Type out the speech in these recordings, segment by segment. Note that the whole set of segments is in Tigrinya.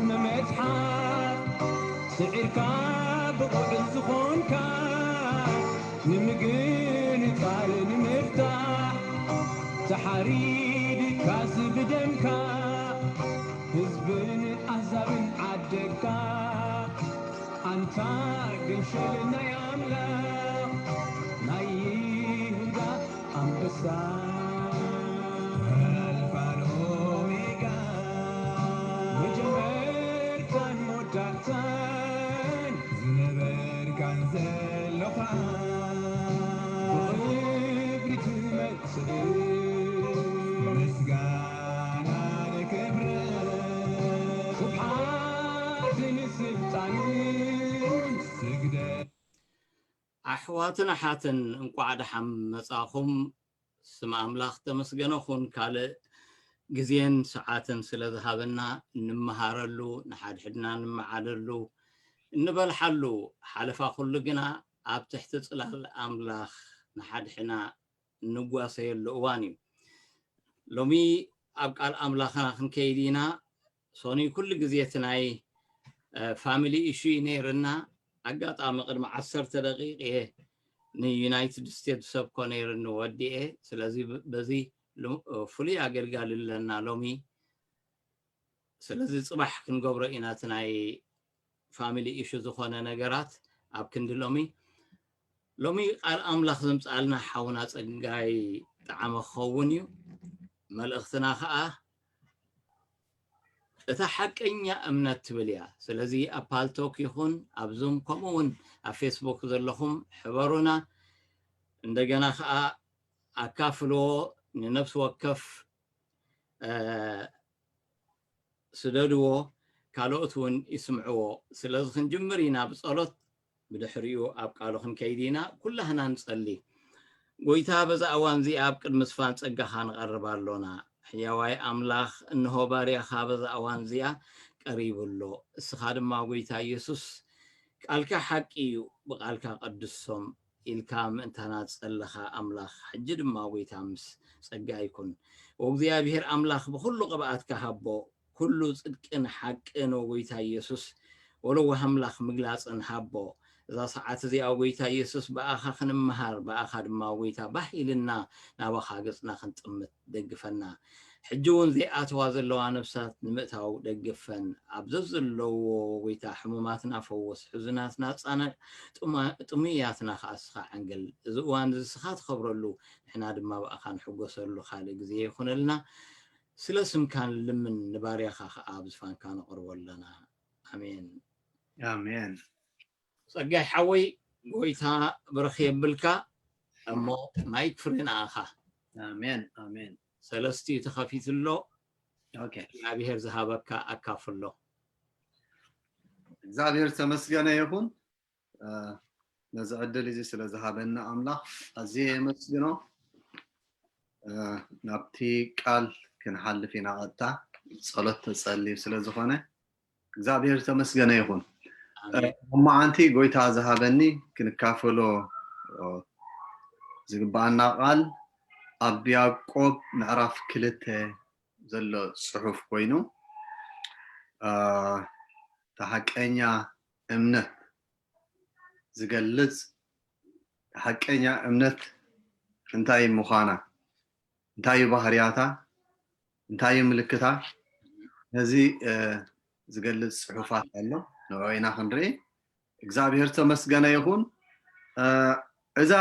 ንምጽሓፍ ስዒርካ ብቑዕ ዝኾንካ ንምግንጻል ንምፍታሕ ተሓሪድካስ ብደምካ ህዝብን ኣህዛብን ዓደግካ ኣንታ ገንሸል ናይ ኣምላኽ ናይ ይሁዳ ኣንበሳ ኣልፋን ኦሜጋ መጀመርታን መወዳእታን ዝነበርካን ዘሎኻ ብኽብሪ ትመጽእ ምስጋናን ክብርን ስብሓትን ስልጣንን ስግደት ኣሕዋትን ኣሓትን እንቋዕ ደሓን መጻኹም። ስም ኣምላኽ ተመስገነ ኹን። ካልእ ግዜን ሰዓትን ስለ ዝሃበና እንመሃረሉ፣ ንሓድሕድና እንመዓደሉ፣ እንበልሓሉ፣ ሓለፋ ኩሉ ግና ኣብ ትሕቲ ጽላል ኣምላኽ ንሓድሕና እንጓሰየሉ እዋን እዩ። ሎሚ ኣብ ቃል ኣምላኽና ክንከይድ ኢና። ሶኒ ኩሉ ግዜ እቲ ናይ ፋሚሊ ኢሹ እዩ ነይርና። ኣጋጣሚ ቅድሚ ዓሰርተ ደቂቕ እየ ንዩናይትድ ስቴትስ ሰብኮ ነይርኒ ወዲኤ። ስለዚ ብ- በዚ ሉ- ፍሉይ ኣገልጋሊ ኣለና ሎሚ። ስለዚ ጽባሕ ክንገብሮ ኢና እቲ ናይ ፋሚሊ ኢሹ ዝኾነ ነገራት ኣብ ክንዲ ሎሚ። ሎሚ ቃል ኣምላኽ ዘምጽኣልና ሓውና ጸጋይ ጣዕመ ክኸውን እዩ። መልእኽትና ኸኣ እታ ሓቀኛ እምነት ትብል እያ። ስለዚ ኣብ ፓልቶክ ይኹን ኣብ ዙም ከምኡ እውን ኣብ ፌስቡክ ዘለኹም ሕበሩና። እንደገና ኸኣ ኣካፍልዎ፣ ንነፍሲ ወከፍ እ፣ ስደድዎ፣ ካልኦት እውን ይስምዕዎ። ስለዚ ክንጅምር ኢና ብጸሎት፣ ብድሕሪኡ ኣብ ቃሉ ክንከይድ ኢና። ኩላህና ንጸሊ። ጎይታ በዛ እዋን እዚኣ ኣብ ቅድሚ ዝፋን ጸጋኻ ንቐርብ ኣሎና። ሕያዋይ ኣምላኽ እንሆ ባርያኻ በዛ እዋን እዚኣ ቀሪቡ ኣሎ። እስኻ ድማ ጎይታ ኢየሱስ ቃልካ ሓቂ እዩ፣ ብቃልካ ቀድሶም ኢልካ ምእንታና ዝጸለኻ ኣምላኽ ሕጂ ድማ ጎይታ ምስ ጸጋ ይኩን። ወእግዚኣብሔር ኣምላኽ ብኹሉ ቅብኣትካ ሃቦ፣ ኩሉ ጽድቅን ሓቅን ወጎይታ ኢየሱስ ወለዋህ ኣምላኽ ምግላጽን ሃቦ። እዛ ሰዓት እዚኣ ወጎይታ ኢየሱስ ብኣኻ ክንምሃር ብኣኻ ድማ ወጎይታ ባህ ኢልና ናባኻ ገጽና ክንጥምት ደግፈና። ሕጂ እውን ዘይኣተዋ ዘለዋ ነፍሳት ንምእታው ደግፈን። ኣብ ዘዘለዎ ጎይታ ሕሙማትና ፈወስ፣ ሕዙናትና ኣጻንዕ፣ ጥማ- ጥሙያትና ከኣ እስኻ ዓንግል። እዚ እዋን እዚ እስኻ ትኸብረሉ፣ ንሕና ድማ ብኣኻ ንሕጎሰሉ ካልእ ግዜ ይኹነልና። ስለ ስምካ ንልምን፣ ንባርያኻ ከኣ ኣብ ዝፋንካ ነቕርቦ ኣለና። ኣሜን። ኣሜን። ጸጋይ ሓወይ፣ ጎይታ ብርኽ የብልካ። እሞ ማይክ ፍሪ ንኣኻ። ኣሜን ኣሜን። ሰለስቲኡ ተኸፊቱ ኣሎ። ኦኬ። እግዚኣብሔር ዝሃበካ ኣካፍሎ። እግዚኣብሔር ዝተመስገነ ይኹን። ነዚ ዕድል እዚ ስለ ዝሃበና ኣምላኽ ኣዝየ የመስግኖ። ናብቲ ቃል ክንሓልፍ ኢና። ቀጥታ ጸሎት ተጸልዩ ስለ ዝኾነ እግዚኣብሔር ዝተመስገነ ይኹን። ሎማዓንቲ ጎይታ ዝሃበኒ ክንካፈሎ ዝግባኣና ቃል ኣብ ያዕቆብ ምዕራፍ ክልተ ዘሎ ጽሑፍ ኮይኑ፣ እቲ ሓቀኛ እምነት ዝገልጽ፣ ሓቀኛ እምነት እንታይ ምዃና፣ እንታይ እዩ ባህርያታ፣ እንታይ እዩ ምልክታ፣ ነዚ ዝገልጽ ጽሑፋት ኣሎ። ንዕኡ ኢና ክንርኢ። እግዚኣብሔር ዝተመስገነ ይኹን። እዛ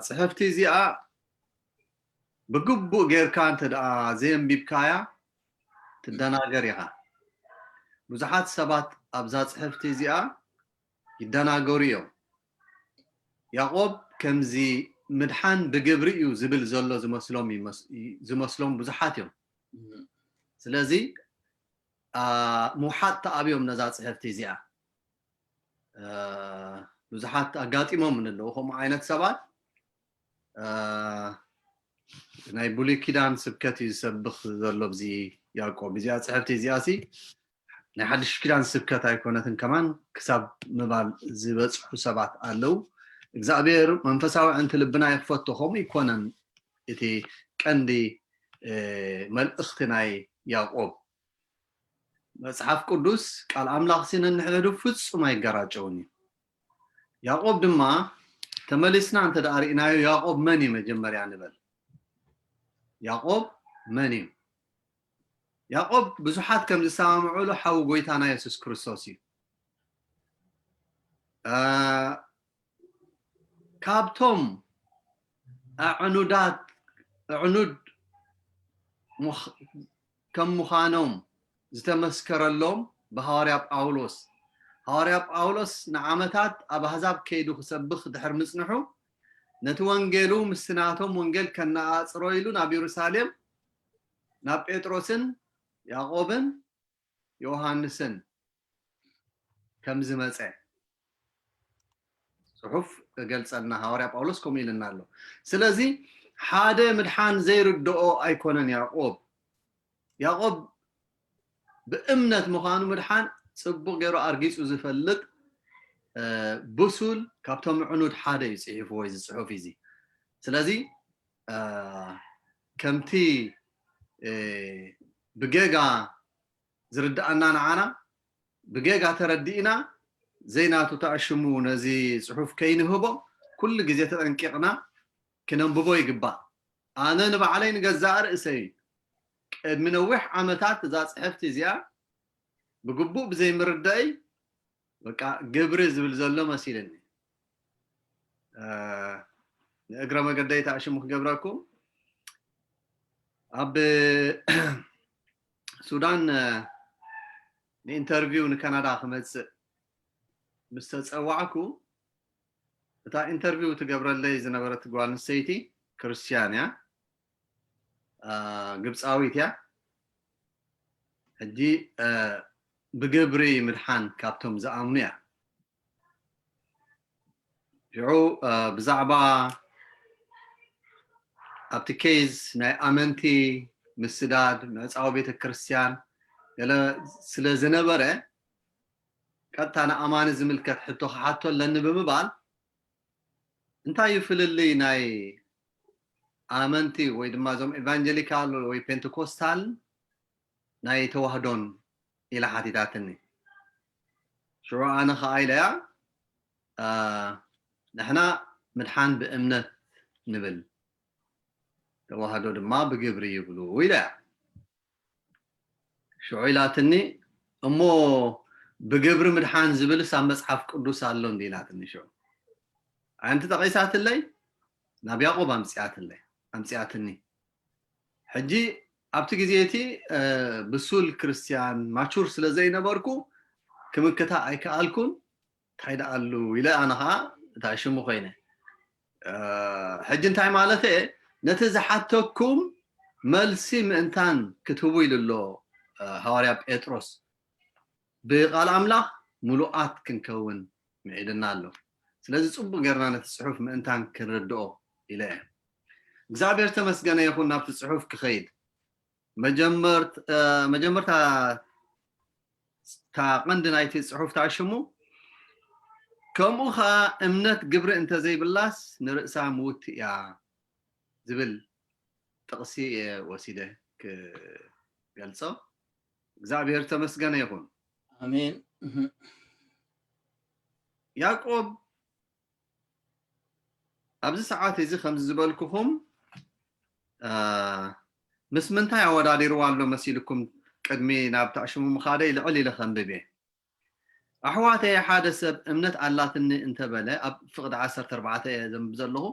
ጽሕፍቲ እዚኣ ብግቡእ ጌርካ እንተ ደኣ ዘየንቢብካያ ትደናገር ኢኻ። ብዙሓት ሰባት ኣብዛ ጽሕፍቲ እዚኣ ይደናገሩ እዮም። ያዕቆብ ከምዚ ምድሓን ብግብሪ እዩ ዝብል ዘሎ ዝመስሎም ይመስ- ዝመስሎም ብዙሓት እዮም። ስለዚ ምውሓጥ ተኣብዮም ነዛ ጽሕፍቲ እዚኣ። ብዙሓት ኣጋጢሞም ኣለዉ ከምኡ ዓይነት ሰባት። ናይ ብሉይ ኪዳን ስብከት እዩ ዝሰብኽ ዘሎ ኣብዚ ያዕቆብ። እዚኣ ጽሕፍቲ እዚኣ ሲ ናይ ሓድሽ ኪዳን ስብከት ኣይኮነትን ከማን ክሳብ ምባል ዝበጽሑ ሰባት ኣለዉ። እግዚኣብሔር መንፈሳዊ ዕንቲ ልብና ይኽፈቶ። ከምኡ ይኮነን እቲ ቀንዲ መልእኽቲ ናይ ያዕቆብ። መጽሓፍ ቅዱስ ቃል ኣምላኽ ሲ ነንሕድሕዱ ፍጹም ኣይገራጨውን እዩ። ያዕቆብ ድማ ተመሊስና እንተ ደኣ ርኢናዮ፣ ያዕቆብ መን እዩ መጀመርያ ንበል። ያዕቆብ መን እዩ? ያዕቆብ ብዙሓት ከም ዝሰማምዑሉ ሓው ጎይታና የሱስ ክርስቶስ እዩ። አ፣ ካብቶም ኣዕኑዳት፣ ኣዕኑድ ምኽ-፣ ከም ምዃኖም ዝተመስከረሎም ብሃዋርያ ጳውሎስ። ሃዋርያ ጳውሎስ ንዓመታት ኣብ ኣህዛብ ከይዱ ክሰብኽ ድሕር ምጽንሑ፣ ነቲ ወንጌሉ ምስቲ ናቶም ወንጌል ከነኣጽሮ ኢሉ ናብ የሩሳሌም፣ ናብ ጴጥሮስን ያዕቆብን ዮሃንስን ከም ዝመጸ ጽሑፍ እገልጸልና። ሃዋርያ ጳውሎስ ከምኡ ኢልና ኣሎ። ስለዚ ሓደ ምድሓን ዘይርድኦ ኣይኮነን ያዕቆብ። ያዕቆብ ብእምነት ምዃኑ ምድሓን ጽቡቕ ገይሩ ኣርጊጹ ዝፈልጥ፣ እ፣ ብሱል ካብቶም ዕኑድ ሓደ እዩ ጽሒፍዎ እዚ ጽሑፍ እዚ። ስለዚ፣ እ፣ ከምቲ፣ እ፣ ብጌጋ ዝርድኣና ንዓና፣ ብጌጋ ተረዲእና ዘይናቱ ተኣሽሙ ነዚ ጽሑፍ ከይንህቦ ኩሉ ግዜ ተጠንቂቕና ክነንብቦ ይግባእ። ኣነ ንባዕለይ ንገዛእ ርእሰይ ቅድሚ ነዊሕ ዓመታት እዛ ጽሕፍቲ እዚኣ ብግቡእ ብዘይምርዳእይ በቃ ግብሪ ዝብል ዘሎ መሲልኒ። እ፣ ንእግረ መገደይ ተኣሽሙ ክገብረኩም፣ ኣብ ሱዳን፣ እ፣ ንኢንተርቪው ንካናዳ ክመጽእ ምስ ተጸዋዕኩ፣ እታ ኢንተርቪው ትገብረለይ ዝነበረት ጓል ኣንስተይቲ ክርስትያን እያ፣ እ፣ ግብጻዊት እያ። ሕጂ፣ እ፣ ብግብሪ ምድሓን ካብቶም ዝኣምኑ እያ። ሽዑ፣ እ፣ ብዛዕባ ኣብቲ ኬዝ ናይ ኣመንቲ ምስዳድ፣ ምዕጻው ቤተ ክርስቲያን ገለ ስለ ዝነበረ፣ ቀጥታ ንኣማኒ ዝምልከት ሕቶ ክሓቶ ኣለኒ ብምባል፣ እንታይ እዩ ፍልልይ ናይ ኣመንቲ ወይ ድማ እዞም ኤቫንጀሊካል ወይ ፔንቴኮስታል ናይ ተዋህዶን ኢላ ሓቲታትኒ። ሽዑ ኣነ ኸዓ ኢለያ፣ እ፣ ንሕና ምድሓን ብእምነት ንብል፣ ተዋህዶ ድማ ብግብሪ ይብሉ ኢለያ። ሽዑ ኢላትኒ፣ እሞ ብግብሪ ምድሓን ዝብልስ ኣብ መጽሓፍ ቅዱስ ኣሎ እንዲ ኢላትኒ። ሽዑ ኣንቲ ጠቒሳትለይ፣ ናብ ያዕቆብ ኣምጽኣትለይ፣ ኣምጽኣትኒ። ሕጂ ኣብቲ ግዜ እቲ፣ እ፣ ብሱል ክርስትያን ማቹር ስለ ዘይነበርኩ ክምክታ ኣይከኣልኩን። እንታይ ደኣሉ ኢለ ኣነ ኸዓ እታ ሽሙ ኮይነ። እ፣ ሕጂ እንታይ ማለት እየ? ነቲ ዝሓተኩም መልሲ ምእንታን ክትህቡ ኢሉ ኣሎ፣ እ፣ ሃዋርያ ጴጥሮስ። ብቃል ኣምላኽ ምሉኣት ክንከውን ምዒድና ኣሎ። ስለዚ ጽቡቕ ጌርና ነቲ ጽሑፍ ምእንታን ክንርድኦ ኢለ እየ። እግዚኣብሔር ተመስገነ ይኹን። ናብቲ ጽሑፍ ክኸይድ፣ መጀመርት-፣ እ፣ መጀመርታ እታ ቀንዲ ናይቲ ጽሑፍ እታ ሽሙ፣ ከምኡ ኸኣ እምነት ግብሪ እንተዘይብላስ ንርእሳ ምውቲ እያ ዝብል ጥቕሲ እየ ወሲደ ክገልጾ። እግዚኣብሔር ተመስገነ ይኹን። ኣሜን። እህ። ያዕቆብ ኣብዚ ሰዓት እዚ ከምዚ ዝበልኩኹም፣ እ፣ ምስ ምንታይ ኣወዳዲርዋ ኣሎ መሲልኩም ቅድሚ ናብ ታሽሙ ምኻደይ ልዕል ኢለ ከንብብ እየ። ኣሕዋተየ፣ ሓደ ሰብ እምነት ኣላትኒ እንተበለ፣ ኣብ ፍቕዲ ዓሰርተ ኣርባዕተ እየ ዘንብብ ዘለኹ፣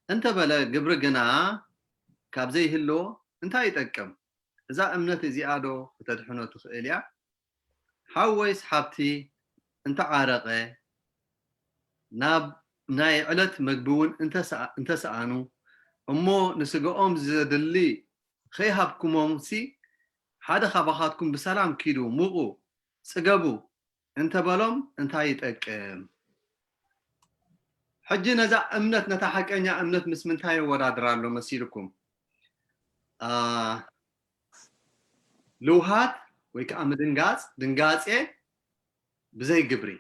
እንተበለ ግብሪ ግና ካብ ዘይህልዎ እንታይ ይጠቅም? እዛ እምነት እዚኣ ዶ ክተድሕኖ ትኽእል እያ? ሓወይስ ሓብቲ እንተዓረቐ፣ ናብ ናይ ዕለት መግቢ እውን እንተሰኣ-፣ እንተሰኣኑ፣ እሞ ንስጋኦም ዘድሊ ከይሃብኩሞምሲ፣ ሓደ ካባኻትኩም ብሰላም ኪዱ፣ ሙቑ፣ ጽገቡ እንተበሎም እንታይ ይጠቅም? ሕጂ ነዛ እምነት፣ ነታ ሓቀኛ እምነት ምስ ምንታይ የወዳድራ ኣሎ መሲልኩም? አ፣ ልውሃት ወይ ከዓ ምድንጋጽ፣ ድንጋጼ ብዘይ ግብሪ።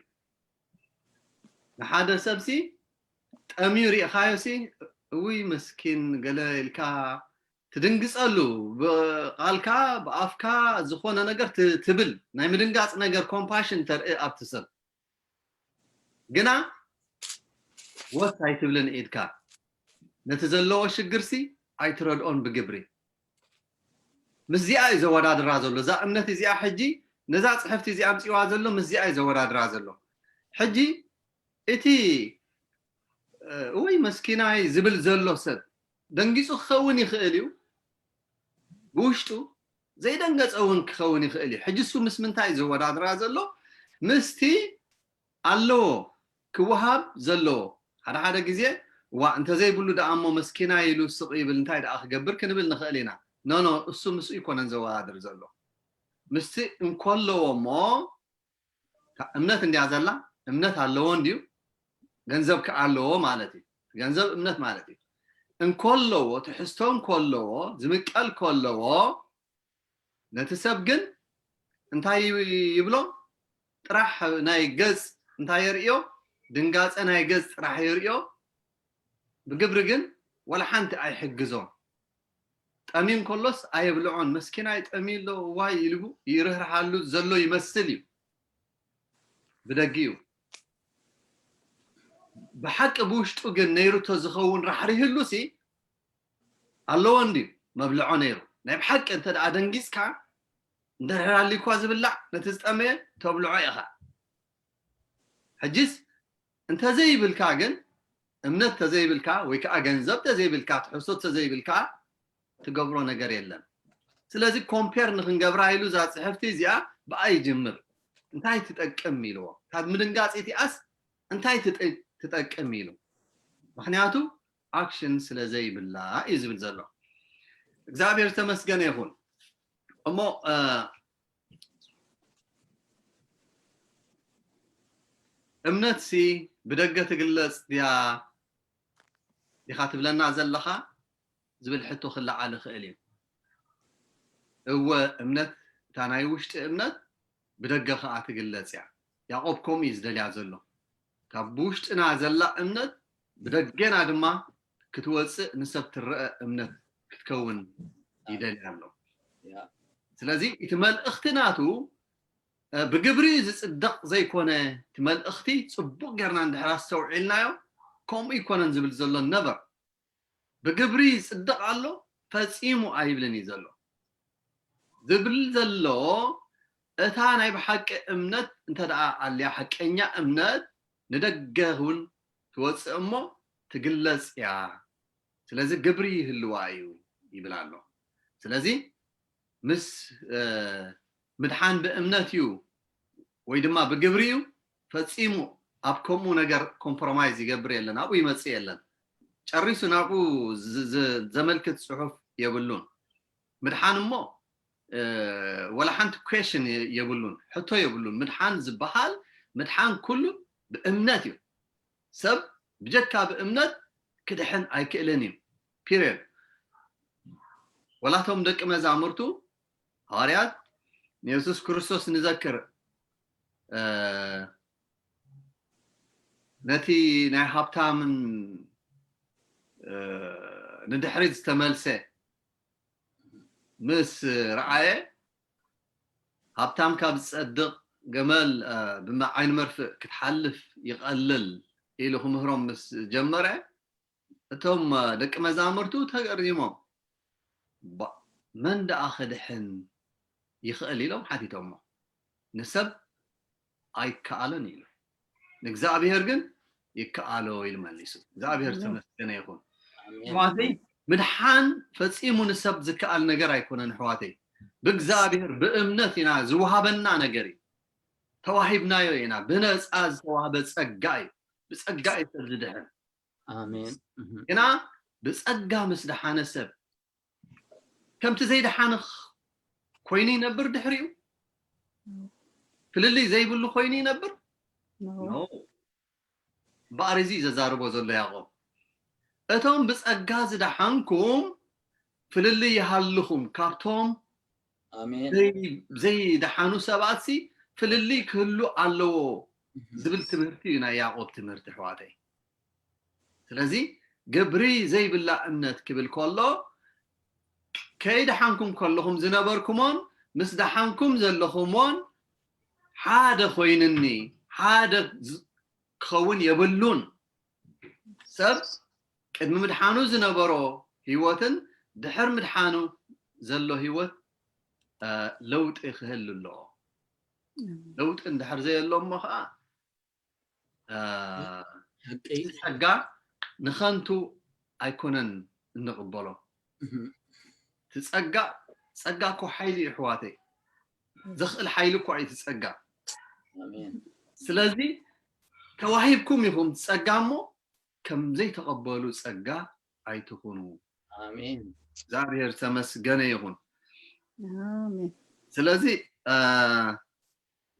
ንሓደ ሰብሲ ጠምዩ ሪእኻዮሲ፣ እውይ መስኪን ገለ ኢልካ ትድንግጸሉ፣ ብቓልካ ብኣፍካ ዝኾነ ነገር ትብል፣ ናይ ምድንጋጽ ነገር፣ ኮምፓሽን ተርኢ ኣብቲ ሰብ። ግና ወስ ኣይትብልን ኢድካ። ነቲ ዘለዎ ሽግርሲ ኣይትረድኦን ብግብሪ። ምስዚኣ እዩ ዘወዳድራ ዘሎ። እዛ እምነት እዚኣ ሕጂ ነዛ ጽሕፍቲ እዚኣ ኣምጺዋ ዘሎ ምስዚኣ እዩ ዘወዳድራ ዘሎ። ሕጂ እቲ ወይ መስኪናይ ዝብል ዘሎ ሰብ ደንጊጹ ክኸውን ይኽእል እዩ። ብውሽጡ ዘይደንገጸ እውን ክኸውን ይኽእል እዩ። ሕጂ እሱ ምስ ምንታይ እዩ ዘወዳድራ ዘሎ? ምስቲ ኣለዎ ክወሃብ ዘለዎ። ሓደ ሓደ ግዜ ዋ እንተዘይብሉ ደኣ እሞ መስኪናይ ኢሉ ስቕ ይብል እንታይ ደኣ ክገብር ክንብል ንኽእል ኢና። ኖ ኖ እሱ ምስኡ ይኮነን ዘወዳድር ዘሎ። ምስቲ እንኮለዎ እሞ እምነት እንድያ ዘላ እምነት ኣለዎ እንድዩ ገንዘብ ከዓ ኣለዎ ማለት እዩ። ገንዘብ እምነት ማለት እዩ። እንኮለዎ ትሕዝቶ እንኮለዎ ዝምቀል ከለዎ ነቲ ሰብ ግን እንታይ ይብሎ? ጥራሕ ናይ ገጽ እንታይ የርእዮ? ድንጋጸ ናይ ገጽ ጥራሕ የርእዮ። ብግብሪ ግን ወላ ሓንቲ ኣይሕግዞን። ጠምዩ እንከሎስ ኣየብልዖን። መስኪናይ ጠምዩ ኣሎ ዋይ ኢልቡ ይርህርሃሉ ዘሎ ይመስል እዩ ብደጊኡ። ብሓቂ ብውሽጡ ግን ነይሩ ተዝኸውን ራሕሪህሉሲ ኣለዎ እንድዩ መብልዖ ነይሩ። ናይ ብሓቂ እንተ ደኣ ደንጊጽካ እንድሕር ኣልዩኳ ዝብላዕ ነቲ ዝጠመየ ተብልዖ ኢኻ። ሕጂስ እንተዘይብልካ ግን እምነት ተዘይብልካ ወይ ከዓ ገንዘብ ተዘይብልካ ትሕዝቶ ተዘይብልካ ትገብሮ ነገር የለን። ስለዚ ኮምፔር ንክንገብራ ኢሉ እዛ ፅሕፍቲ እዚኣ ብኣ ይጅምር። እንታይ ትጠቅም ኢልዎ። ካብ ምድንጋፅ እቲኣስ እንታይ ትጠ- ትጠቅም ኢሉ። ምክንያቱ ኣክሽን ስለ ዘይብላ እዩ ዝብል ዘሎ። እግዚኣብሔር ዝተመስገነ ይኹን። እሞ እምነትሲ ብደገ ትግለጽ ድያ ዲኻ ትብለና ዘለኻ ዝብል ሕቶ ክለዓል ይኽእል እዩ። እወ እምነት እታ ናይ ውሽጢ እምነት ብደገ ከኣ ትግለጽ እያ። ያዕቆብ ከምኡ እዩ ዝደልያ ዘሎ። ካብ ብውሽጥና ዘላ እምነት ብደገና ድማ ክትወጽእ ንሰብ ትረአ እምነት ክትከውን ይደልያ ኣሎ። ስለዚ እቲ መልእኽቲ ናቱ ብግብሪ ዝጽደቕ ዘይኮነ እቲ መልእኽቲ ጽቡቕ ጌርና እንድሕር ኣስተውዒልናዮ ከምኡ ይኮነን ዝብል ዘሎ ነበር። ብግብሪ ይጽደቕ ኣሎ ፈጺሙ ኣይብልን እዩ ዘሎ። ዝብል ዘሎ እታ ናይ ብሓቂ እምነት እንተ ደኣ ኣልያ ሓቀኛ እምነት ንደገ እውን ትወጽእ እሞ ትግለጽ እያ። ስለዚ ግብሪ ይህልዋ እዩ ይብል ኣሎ። ስለዚ ምስ ምድሓን ብእምነት እዩ ወይ ድማ ብግብሪ እዩ ፈጺሙ ኣብ ከምኡ ነገር ኮምፕሮማይዝ ይገብር የለን፣ ኣብኡ ይመጽእ የለን። ጨሪሱ ናብኡ ዘመልክት ጽሑፍ የብሉን። ምድሓን እሞ ወላ ሓንቲ ኩዌሽን የብሉን፣ ሕቶ የብሉን። ምድሓን ዝበሃል ምድሓን ኩሉ ብእምነት እዩ። ሰብ ብጀካ ብእምነት ክድሕን ኣይክእልን እዩ። ፒሪየድ። ወላቶም ደቂ መዛሙርቱ ሃዋርያት ንየሱስ ክርስቶስ ንዘክር ነቲ ናይ ሃብታምን ንድሕሪት ዝተመልሰ ምስ ረኣየ ሃብታም ካብ ዝጸድቕ ገመል ብዓይኒ መርፍእ ክትሓልፍ ይቐልል ኢሉ ክምህሮም ምስ ጀመረ እቶም ደቂ መዛሙርቱ ተገሪሞም መን ደኣ ክድሕን ይኽእል ኢሎም ሓቲቶሞ። ንሰብ ኣይከኣሎን ኢሉ ንእግዚኣብሔር ግን ይከኣሎ ኢሉ መሊሱ። እግዚኣብሔር ዝተመስገነ ይኹን። ኣሕዋተይ ምድሓን ፈጺሙ ንሰብ ዝከኣል ነገር ኣይኮነን ኣሕዋተይ። ብእግዚኣብሔር ብእምነት ኢና ዝወሃበና ነገር እዩ። ተዋሂብናዮ ኢና። ብነፃ ዝተዋህበ ጸጋ እዩ። ብጸጋ እዩ ሰብ ዝድሕን። ኣሜን። ግና ብጸጋ ምስ ደሓነ ሰብ ከምቲ ዘይደሓነ ኮይኑ ይነብር ድሕሪኡ ፍልልይ ዘይብሉ ኮይኑ ይነብር። እምበኣር እዚ እዩ ዘዛርቦ ዘሎ ያዕቆብ። እቶም ብጸጋ ዝደሓንኩም ፍልልይ ይሃልኹም ካብቶም ዘይደሓኑ ሰባትሲ ፍልልይ ክህሉ ኣለዎ ዝብል ትምህርቲ እዩ ናይ ያዕቆብ ትምህርቲ ኣሕዋተይ። ስለዚ ግብሪ ዘይብላ እምነት ክብል ከሎ ከይደሓንኩም ከለኹም ዝነበርኩሞን ምስ ደሓንኩም ዘለኹሞን ሓደ ኮይንኒ፣ ሓደ ዝ- ክኸውን የብሉን። ሰብ ቅድሚ ምድሓኑ ዝነበሮ ህይወትን ድሕር ምድሓኑ ዘሎ ህይወት ለውጢ ክህል ኣለዎ። ለውጢ እንድሕር ዘየሎ እሞ ከዓ ጸጋ ንኸንቱ ኣይኮነን እንቕበሎ። ትጸጋ ጸጋ እኮ ሓይሊ እዩ ኣሕዋተይ። ዘኽእል ሓይሊ እኮ እዩ ትጸጋ። ስለዚ ተዋሂብኩም ኢኹም ጸጋ እሞ ከም ዘይተቐበሉ ጸጋ ኣይትኹኑ። ኣሜን። እግዚኣብሔር ተመስገነ ይኹን። ኣሜን። ስለዚ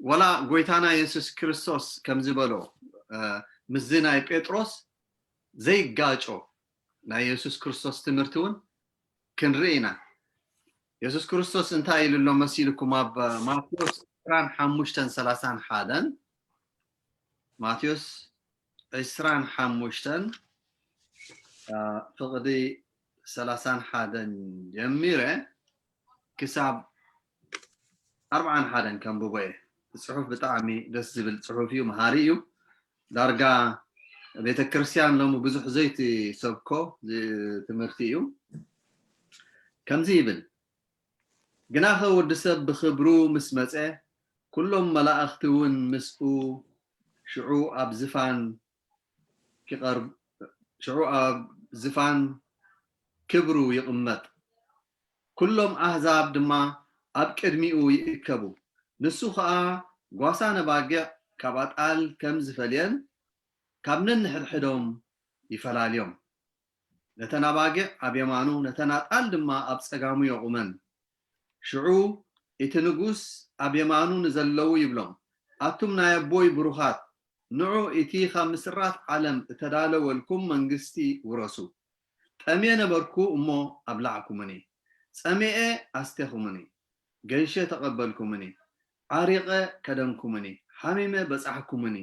ወላ ጎይታና የሱስ ክርስቶስ ከምዝበሎ ምስዚ ናይ ጴጥሮስ ዘይጋጮ ናይ የሱስ ክርስቶስ ትምህርቲ እውን ክንርኢ ኢና። የሱስ ክርስቶስ እንታይ ኢሉ ኣሎ መሲልኩም? ኣብ ማቴዎስ ዕስራን ሓሙሽተን ሰላሳን ሓደን፣ ማቴዎስ ዕስራን ሓሙሽተን ፍቕዲ ሰላሳን ሓደን ጀሚረ ክሳብ ኣርብዓን ሓደን ከንብቦ እየ። እቲ ጽሑፍ ብጣዕሚ ደስ ዝብል ጽሑፍ እዩ፣ መሃሪ እዩ። ዳርጋ ቤተ ክርስቲያን ሎሚ ብዙሕ ዘይትሰብኮ ትምህርቲ እዩ። ከምዚ ይብል፣ ግናኸ ወዲ ሰብ ብኽብሩ ምስ መጸ፣ ኩሎም መላእኽቲ እውን ምስኡ፣ ሽዑ ኣብ ዝፋን ክቐርብ፣ ሽዑ ኣብ ዝፋን ክብሩ ይቕመጥ። ኩሎም ኣህዛብ ድማ ኣብ ቅድሚኡ ይእከቡ። ንሱ ኸኣ ጓሳ ነባጊዕ ካብ ኣጣል ከም ዝፈልየን ካብ ነንሕድሕዶም ይፈላልዮም። ነተን ኣባጊዕ ኣብ የማኑ፣ ነተን ኣጣል ድማ ኣብ ጸጋሙ የቑመን። ሽዑ እቲ ንጉስ ኣብ የማኑ ንዘለዉ ይብሎም፣ ኣቱም ናይ ኣቦይ ብሩኻት፣ ንዑ እቲ ካብ ምስራት ዓለም እተዳለወልኩም መንግስቲ ውረሱ። ጠምየ ነበርኩ እሞ ኣብላዕኩምኒ፣ ጸሚኤ ኣስቴኹምኒ፣ ገይሸ ተቐበልኩምኒ፣ ዓሪቐ ከደንኩምኒ፣ ሓሚመ በጻሕኩምኒ፣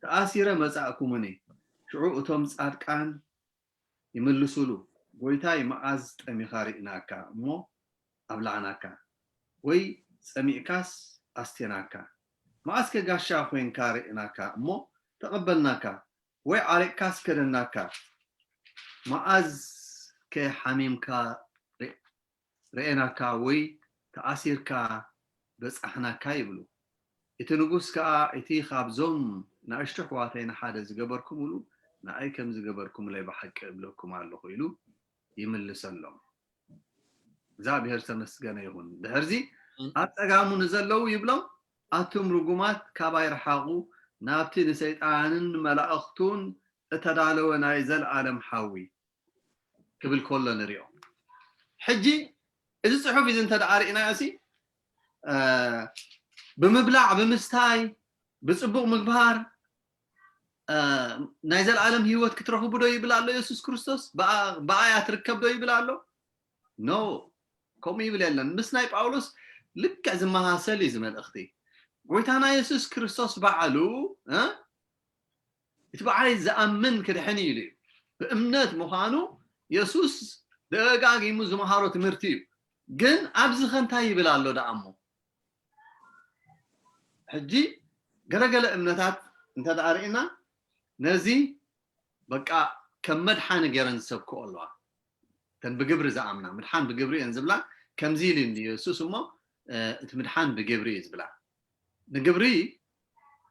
ተኣሲረ መጻእኩምኒ። ሽዑ እቶም ጻድቃን ይምልሱሉ፣ ጎይታይ፣ መዓዝ ጠሚኻ ርኢናካ እሞ ኣብላዕናካ፣ ወይ ጸሚእካስ ኣስቴናካ? መዓስከ ጋሻ ኮይንካ ርኢናካ እሞ ተቐበልናካ፣ ወይ ዓሪቕካስ ከደናካ? መዓዝከ ሓሚምካ ርኤናካ ወይ ተኣሲርካ በጻሕናካ ይብሉ። እቲ ንጉስ ከኣ እቲ ካብዞም ንኣሽቱ ኣሕዋተይ ንሓደ ዝገበርኩምሉ ንኣይ ከም ዝገበርኩምለይ ብሓቂ እብለኩም ኣለኹ ኢሉ ይምልሰሎም። እግዚኣብሔር ዝተመስገነ ይኹን። ድሕርዚ ኣብ ጸጋሙ ንዘለዉ ይብሎም፣ ኣቱም ርጉማት ካባይ ርሓቑ፣ ናብቲ ንሰይጣንን ንመላእኽቱን እተዳለወ ናይ ዘለኣለም ሓዊ ክብል ከሎ ንሪኦ። ሕጂ እዚ ጽሑፍ እዚ እንተ ደኣ ርኢናዮ ሲ ብምብላዕ ብምስታይ ብጽቡቕ ምግባር ናይ ዘለኣለም ህይወት ክትረኽቡ ዶ ይብል ኣሎ የሱስ ክርስቶስ? ብኣያ ትርከብ ዶ ይብል ኣሎ? ኖ፣ ከምኡ ይብል የለን። ምስ ናይ ጳውሎስ ልክዕ ዝመሳሰል እዩ እዚ መልእኽቲ። ጎይታና የሱስ ክርስቶስ ባዕሉ እቲ ብዓይ ዝኣምን ክድሕን እዩ ኢሉ እዩ። ብእምነት ምዃኑ የሱስ ደጋጊሙ ዝመሃሮ ትምህርቲ እዩ። ግን ኣብዚ ከ እንታይ ይብል ኣሎ ደኣ እሞ? ሕጂ ገለገለ እምነታት እንተ ደኣ ርኢና ነዚ በቃ ከም መድሓኒ ገይረን ዝሰብክኦ ኣለዋ። እተን ብግብሪ ዝኣምና ምድሓን ብግብሪ እየን ዝብላ። ከምዚ ኢሉ እንዲ የሱስ እሞ እቲ ምድሓን ብግብሪ እዩ ዝብላ። ንግብሪ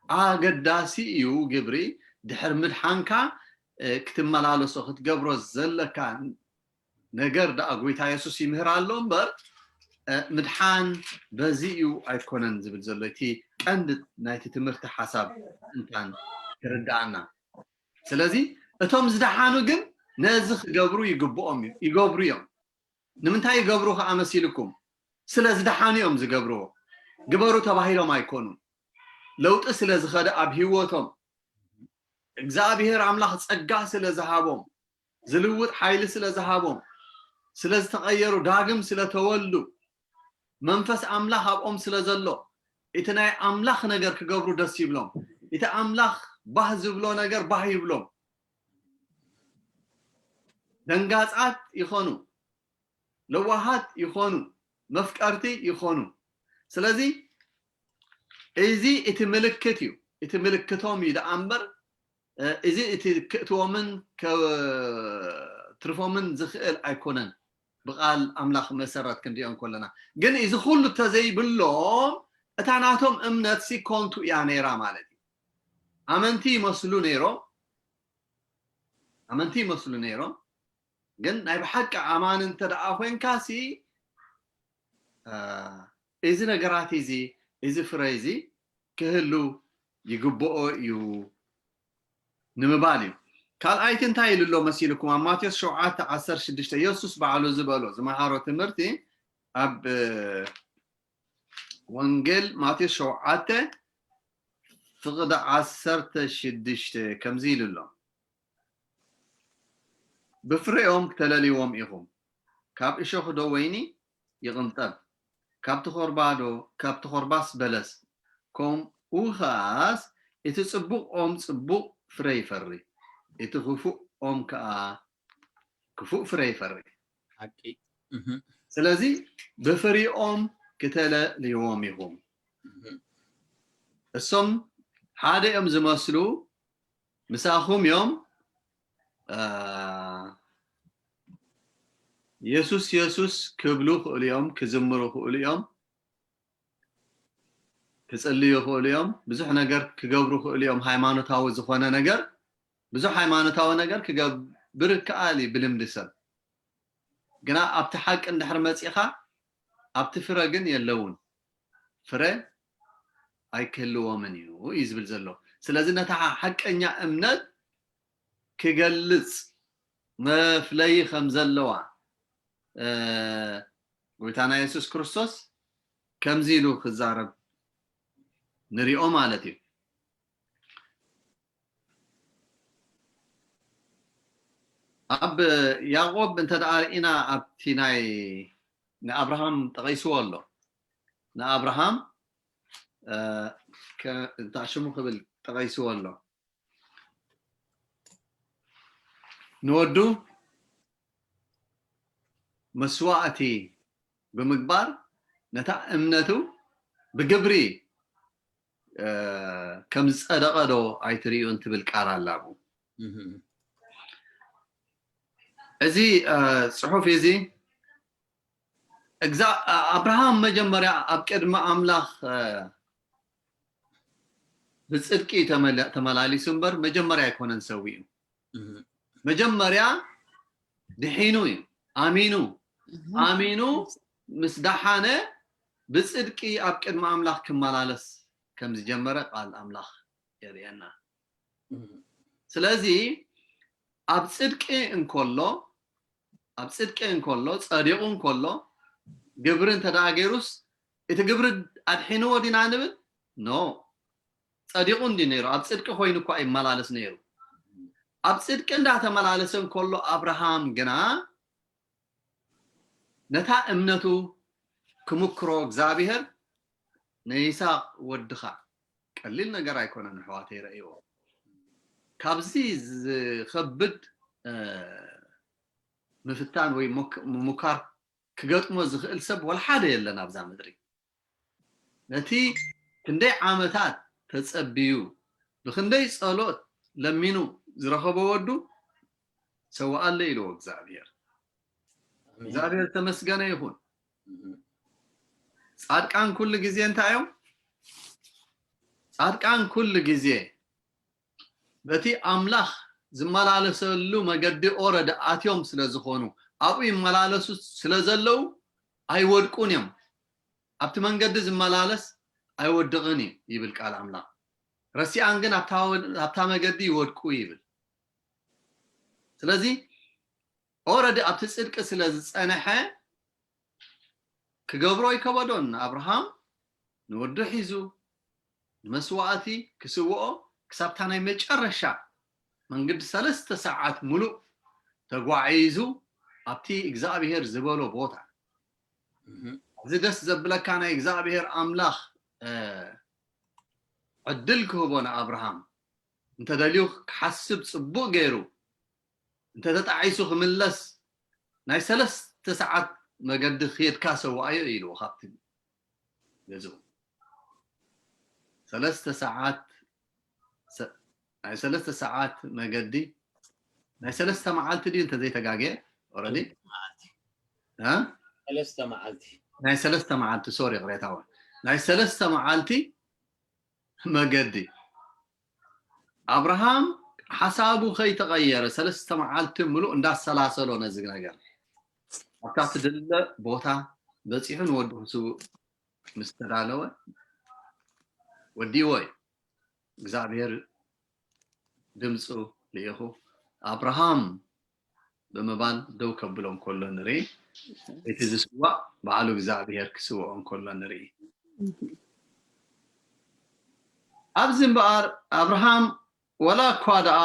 ኣገዳሲ እዩ። ግብሪ ድሕር ምድሓንካ ክትመላለሶ ክትገብሮ ዘለካ ነገር ደኣ ጎይታ የሱስ ይምህር ኣሎ እምበር ምድሓን በዚ እዩ ኣይኮነን ዝብል ዘሎ እቲ ቀንዲ ናይቲ ትምህርቲ ሓሳብ እንታን ክርዳኣና። ስለዚ እቶም ዝደሓኑ ግን ነዚ ክገብሩ ይግብኦም እዩ፣ ይገብሩ እዮም። ንምንታይ ይገብሩ ከዓ መሲልኩም? ስለ ዝደሓኑ እዮም ዝገብርዎ። ግበሩ ተባሂሎም ኣይኮኑን። ለውጢ ስለ ዝኸደ ኣብ ህይወቶም እግዚኣብሔር ኣምላኽ ጸጋ ስለ ዝሃቦም፣ ዝልውጥ ሓይሊ ስለ ዝሃቦም፣ ስለ ዝተቐየሩ፣ ዳግም ስለ ተወልዱ፣ መንፈስ ኣምላኽ ኣብኦም ስለ ዘሎ፣ እቲ ናይ ኣምላኽ ነገር ክገብሩ ደስ ይብሎም። እቲ ኣምላኽ ባህ ዝብሎ ነገር ባህ ይብሎም። ደንጋጻት ይኾኑ። ለዋሃት ይኾኑ፣ መፍቀርቲ ይኾኑ። ስለዚ እዚ እቲ ምልክት እዩ፣ እቲ ምልክቶም እዩ ደኣ እምበር፣ እ፣ እዚ እቲ ክእትዎምን ከትርፎምን ዝኽእል ኣይኮነን። ብቓል ኣምላኽ መሰረት ክንሪኦ እንከለና ግን፣ እዚ ኩሉ ተዘይብሎም እታ ናቶም እምነት ሲ ኮንቱ እያ ነይራ ማለት እዩ። ኣመንቲ ይመስሉ ነይሮም፣ ኣመንቲ ይመስሉ ነይሮም፣ ግን ናይ ብሓቂ ኣማኒ እንተ ደኣ ኮይንካ ሲ፣ እ፣ እዚ ነገራት እዚ፣ እዚ ፍረ እዚ ክህሉ ይግብኦ እዩ ንምባል እዩ። ካልኣይቲ እንታይ ኢሉ ኣሎ መሲልኩም? ኣብ ማቴዎስ ሸውዓተ ዓሰርተ ሽዱሽተ የሱስ ባዕሉ ዝበሎ፣ ዝመሃሮ ትምህርቲ ኣብ፣ እ፣ ወንጌል ማቴዎስ ሸውዓተ ፍቕዲ ዓሰርተ ሽዱሽተ ከምዚ ኢሉ ኣሎ። "ብፍሬኦም ክተለልይዎም ኢኹም። ካብ እሾኽ ዶ ወይኒ ይቕንጠብ? ካብ ተኾርባ ዶ፣ ካብ ተኾርባስ በለስ? ከምኡ ኸኣስ እቲ ጽቡቕ ኦም ጽቡቕ ፍረ ይፈሪ፣ እቲ ክፉእ ኦም ከኣ ክፉእ ፍረ ይፈሪ። ሓቂ። እህ። ስለዚ ብፍሪኦም ክተለልይዎም ኢኹም። እህ። እሶም ሓደ እዮም ዝመስሉ፣ ምሳኹም እዮም፣ እ፣ የሱስ፣ የሱስ ክብሉ ይኽእሉ እዮም፣ ክዝምሩ ይኽእሉ እዮም፣ ክጽልዩ ይኽእሉ እዮም፣ ብዙሕ ነገር ክገብሩ ይኽእሉ እዮም፣ ሃይማኖታዊ ዝኾነ ነገር፣ ብዙሕ ሃይማኖታዊ ነገር ክገብር ይከኣል እዩ ብልምዲ ሰብ። ግና ኣብቲ ሓቂ እንድሕር መጺኻ፣ ኣብቲ ፍረ ግን የለውን። ፍረ ኣይክህልዎምን እዩ፣ እዩ ዝብል ዘሎ። ስለዚ ነታ ሓቀኛ እምነት ክገልጽ መፍለዪ ከም ዘለዋ፣ እ፣ ጎይታና የሱስ ክርስቶስ ከምዚ ኢሉ ክዛረብ ንሪኦ ማለት እዩ። ኣብ ያዕቆብ እንተ ደኣ ርኢና፣ ኣብቲ ናይ ንኣብርሃም ጠቒስዎ ኣሎ። ንኣብርሃም፣ እ፣ ከ-፣ እንታይ ሽሙ ክብል ጠቒስዎ ኣሎ። ንወዱ መስዋእቲ ብምግባር ነታ እምነቱ ብግብሪ፣ እ፣ ከም ዝጸደቐ ዶ ኣይትርእዩን ትብል ቃል ኣላ ኣብኡ። እህ። እዚ፣ እ፣ ጽሑፍ እዚ እግዛ-፣ እ፣ ኣብርሃም መጀመርያ ኣብ ቅድሚ ኣምላኽ፣ እ፣ ብጽድቂ ተመላ-፣ ተመላሊሱ እምበር መጀመርያ ኣይኮነን ሰዊኡ። እህ። መጀመርያ ድሒኑ እዩ፣ ኣሚኑ። እህ። ኣሚኑ ምስ ደሓነ ብጽድቂ ኣብ ቅድሚ ኣምላኽ ክመላለስ ከም ዝጀመረ ቃል ኣምላኽ የርእየና። እህ። ስለዚ ኣብ ጽድቂ እንከሎ፣ ኣብ ጽድቂ እንከሎ፣ ጸዲቑ እንከሎ፣ ግብሪ እንተ ደኣ ገይሩስ፣ እቲ ግብሪ ኣድሒንዎ ዲና ንብል? ኖ። ጸዲቑ እንዲ ነይሩ፣ ኣብ ጽድቂ ኮይኑ እኳ ይመላለስ ነይሩ። ኣብ ጽድቂ እንዳተመላለሰ እንከሎ፣ ኣብርሃም ግና ነታ እምነቱ ክምክሮ እግዚኣብሔር ንይስሐቅ ወድኻ፣ ቀሊል ነገር ኣይኮነን ኣሕዋተይ፣ ረእይዎ። ካብዚ ዝኸብድ፣ እ፣ ምፍታን ወይ ሞክ-፣ ምሙካር ክገጥሞ ዝኽእል ሰብ ወላ ሓደ የለን ኣብዛ ምድሪ። ነቲ ክንደይ ዓመታት ተጸብዩ፣ ብክንደይ ጸሎት ለሚኑ ዝረኸቦ ወዱ ሰውኣለይ ኢልዎ እግዚኣብሔር። ኣሜን። እግዚኣብሔር ተመስገነ ይኹን። እህ። ጻድቃን ኩሉ ግዜ እንታይ እዮም? ጻድቃን ኩሉ ግዜ በቲ ኣምላኽ ዝመላለሰሉ መገዲ ኦረዲ ኣትዮም ስለ ዝኾኑ፣ ኣብኡ ይመላለሱ ስለ ዘለዉ ኣይወድቁን እዮም። ኣብቲ መንገዲ ዝመላለስ ኣይወድቕን እዩ ይብል ቃል ኣምላኽ። ረሲኣን ግን ኣብታ ወ-፣ ኣብታ መገዲ ይወድቁ ይብል። ስለዚ ኦረዲ ኣብቲ ጽድቂ ስለ ዝጸንሐ ክገብሮ ኣይከበዶን። ንኣብርሃም ንወዱ ሒዙ ንመስዋእቲ ክስውኦ ክሳብታ ናይ መጨረሻ መንገዲ ሰለስተ ሰዓት ሙሉእ ተጓዒዙ ኣብቲ እግዚኣብሔር ዝበሎ ቦታ። እህ። እዚ ደስ ዘብለካ ናይ እግዚኣብሔር ኣምላኽ፣ እ፣ ዕድል ክህቦ ንኣብርሃም እንተደልዩ ክሓስብ ጽቡቕ ገይሩ፣ እንተ ተጣዒሱ ክምለስ ናይ ሰለስተ ሰዓት መገዲ ኬድካ ሰዋኣዮ ኢልዎ ካብቲ ገዝኡ ሰለስተ ሰዓት ሰ- ናይ ሰለስተ ሰዓት መገዲ ናይ ሰለስተ መዓልቲ ድዩ እንተዘይተጋግየ ኦረዲ ሰለስተ መዓልቲ ናይ ሰለስተ መዓልቲ ሶሪ ቅሬታዋ ናይ ሰለስተ መዓልቲ መገዲ ኣብርሃም ሓሳቡ ከይተቐየረ ሰለስተ መዓልቲ ምሉእ እንዳሰላሰሎ ነዚ ነገር ኣብታ ትድለ ቦታ በፂሑ ንወዲ ክስውእ ምስ ተዳለወ ወዲዎ እዩ እግዚኣብሔር ድምፁ ልኢኹ ኣብርሃም ብምባል ደው ከብሎ እንከሎ ንርኢ እቲ ዝስዋእ ባዕሉ እግዚኣብሔር ክስውኦ እንከሎ ንርኢ ኣብዚ እምበኣር ኣብርሃም ወላ እኳ ደኣ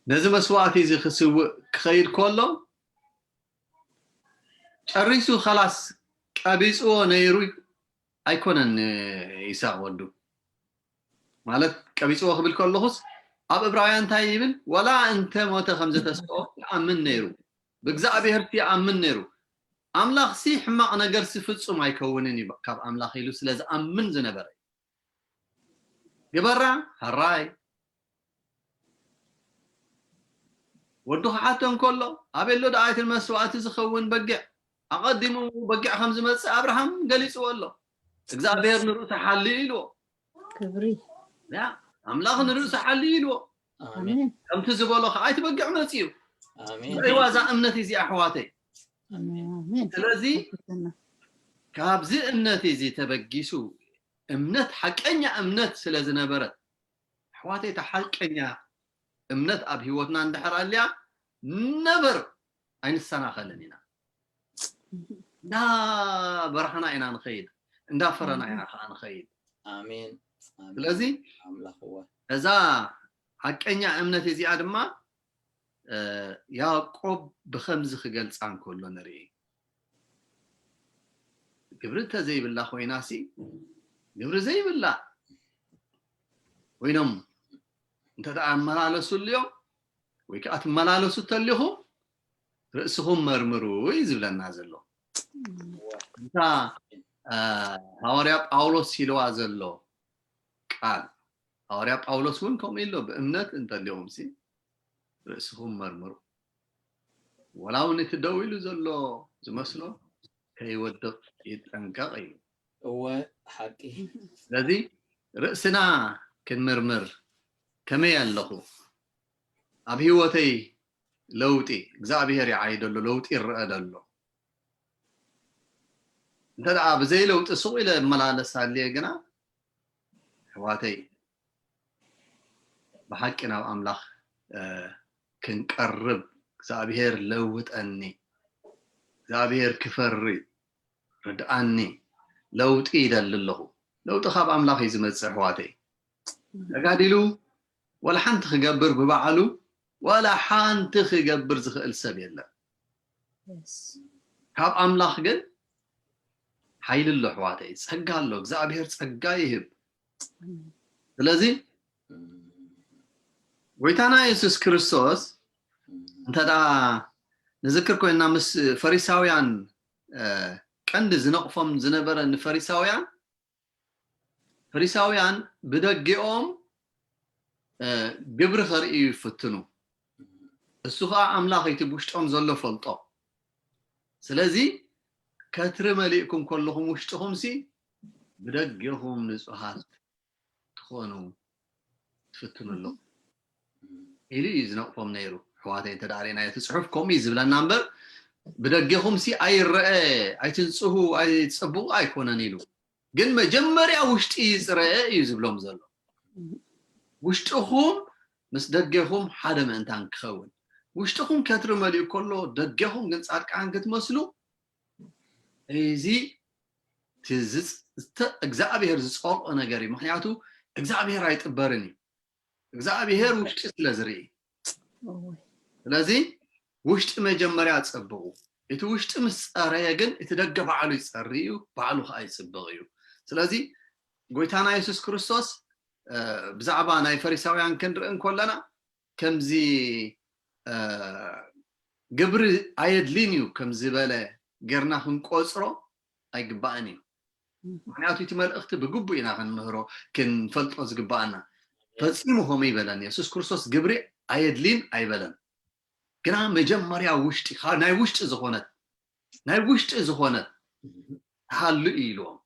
ነዚ መስዋእቲ እዚ ክስውእ ክኸይድ ከሎ ጨሪሱ ከላስ ቀቢፅዎ ነይሩ ኣይኮነን ይስሐቅ ወዱ ማለት ቀቢፅዎ ክብል ከለኹስ ኣብ እብራውያን እንታይ ይብል ወላ እንተ ሞተ ከም ዝተስኦ ይኣምን ነይሩ ብእግዚኣብሔር ይኣምን ነይሩ ኣምላኽሲ ሕማቕ ነገርሲ ፍጹም ኣይከውንን እዩ ካብ ኣምላኽ ኢሉ ስለ ዝኣምን ዝነበረ ግበራ ሕራይ ወዱ ክሓቶ እንከሎ ኣበሎ ደኣ እቲ መስዋእቲ ዝኸውን በጊዕ ኣቐዲሙ በጊዕ ከም ዝመፅእ ኣብርሃም ገሊፅዎ ኣሎ እግዚኣብሔር ንርእሱ ሓልዩ ኢልዎ ክብሪ ያ ኣምላኽ ንርእሱ ሓልዩ ኢልዎ ኣሜን ከምቲ ዝበሎ ከዓ እቲ በጊዕ መፅኡ ኣሜን ርእዋ እዛ እምነት እዚኣ ኣሕዋተይ ኣሜን ስለዚ ካብዚ እምነት እዚ ተበጊሱ እምነት ሓቀኛ እምነት ስለ ዝነበረት ኣሕዋተይ እታ ሓቀኛ እምነት ኣብ ህይወትና እንድሕር ኣልያ ነበር ኣይንሰናኸልን ኢና እንዳበራህና ኢና ንኸይድ እንዳፈረና ኢና ከዓ ንኸይድ ኣሜን ስለዚ ኣምላኽዋ እዛ ሓቀኛ እምነት እዚኣ ድማ ያዕቆብ ብኸምዚ ክገልፃ እንከሎ ንርኢ ግብሪ እንተዘይብላ ኮይናሲ ግብሪ ዘይብላ ኮይኖም እንተ ኣመላለሱልዮም ወይ ከዓ ትመላለሱ ተሊኹም ርእስኹም መርምሩ እዩ ዝብለና ዘሎ እንታ ሃዋርያ ጳውሎስ ኢልዋ ዘሎ ቃል ሃዋርያ ጳውሎስ እውን ከምኡ ኢሎ ብእምነት እንተሊኹም ሲ ርእስኹም መርምሩ ወላ እውን እቲ ደው ኢሉ ዘሎ ዝመስሎ ከይወድቕ ይጠንቀቕ ኢሉ እወ ሓቂ ስለዚ ርእስና ክንምርምር ከመይ ኣለኹ ኣብ ህይወተይ ለውጢ እግዚኣብሔር ይዓይ ደሎ ለውጢ ይረአ ደሎ እንተ ደኣ ብዘይ ለውጢ ሱቕ ኢለ እመላለስ ኣልየ ግና ኣሕዋተይ ብሓቂ ናብ ኣምላኽ ክንቀርብ እግዚኣብሔር ለውጠኒ እግዚኣብሔር ክፈሪ ርድኣኒ ለውጢ ይደሊ ኣለኹ ለውጢ ካብ ኣምላኽ እዩ ዝመፅእ ኣሕዋተይ ተጋዲሉ ወላ ሓንቲ ክገብር ብባዕሉ ወላ ሓንቲ ክገብር ዝኽእል ሰብ የለን ካብ ኣምላኽ ግን ሓይሊ ኣሎ ኣሕዋተይ ጸጋ ኣሎ እግዚኣብሔር ጸጋ ይህብ ስለዚ ጎይታና የሱስ ክርስቶስ እንተ ንዝክር ኮይና ምስ ፈሪሳውያን ቀንዲ ዝነቕፎም ዝነበረ ንፈሪሳውያን ፈሪሳውያን ብደጊኦም ግብሪ ከርእዩ ይፍትኑ እሱ ከዓ ኣምላኽ እቲ ውሽጦም ዘሎ ፈልጦ ስለዚ ከትሪ መሊእኩም ከለኹም ውሽጥኹም ሲ ብደጊኹም ንጹሃት ትኾኑ ትፍትኑ ኣለኹም ኢሉ እዩ ዝነቕፎም ነይሩ ኣሕዋተይ እንተ ርኢና እቲ ፅሑፍ ከምኡ እዩ ዝብለና እምበር ብደጌኹም ሲ ኣይረአ ኣይትንፅሁ ኣይትፀብቑ ኣይኮነን ኢሉ ግን መጀመርያ ውሽጢ ይፅረአ እዩ ዝብሎም ዘሎ ውሽጥኹም ምስ ደጌኹም ሓደ ምእንታን ክኸውን ውሽጥኹም ከትሪ መሊኡ ከሎ ደጌኹም ግን ፃድቃን ክትመስሉ እዚ እግዚኣብሔር ዝፀልኦ ነገር እዩ ምክንያቱ እግዚኣብሔር ኣይጥበርን እዩ እግዚኣብሔር ውሽጢ ስለ ዝርኢ ስለዚ ውሽጢ መጀመርያ ፀብቑ እቲ ውሽጢ ምስ ፀረየ ግን እቲ ደገ ባዕሉ ይፀሪ እዩ ባዕሉ ከዓ ይፅብቕ እዩ ስለዚ ጎይታና የሱስ ክርስቶስ ብዛዕባ ናይ ፈሪሳውያን ክንርኢ እንከለና ከምዚ ግብሪ ኣየድልን እዩ ከም ዝበለ ጌርና ክንቆፅሮ ኣይግባእን እዩ። ምክንያቱ እቲ መልእኽቲ ብግቡእ ኢና ክንምህሮ ክንፈልጦ ዝግባኣና። ፈፂሙ ከምኡ ይበለን። የሱስ ክርስቶስ ግብሪ ኣየድልን ኣይበለን። ግና መጀመርያ ውሽጢ፣ ናይ ውሽጢ ዝኾነት፣ ናይ ውሽጢ ዝኾነት ትሃሉ እዩ ኢልዎም።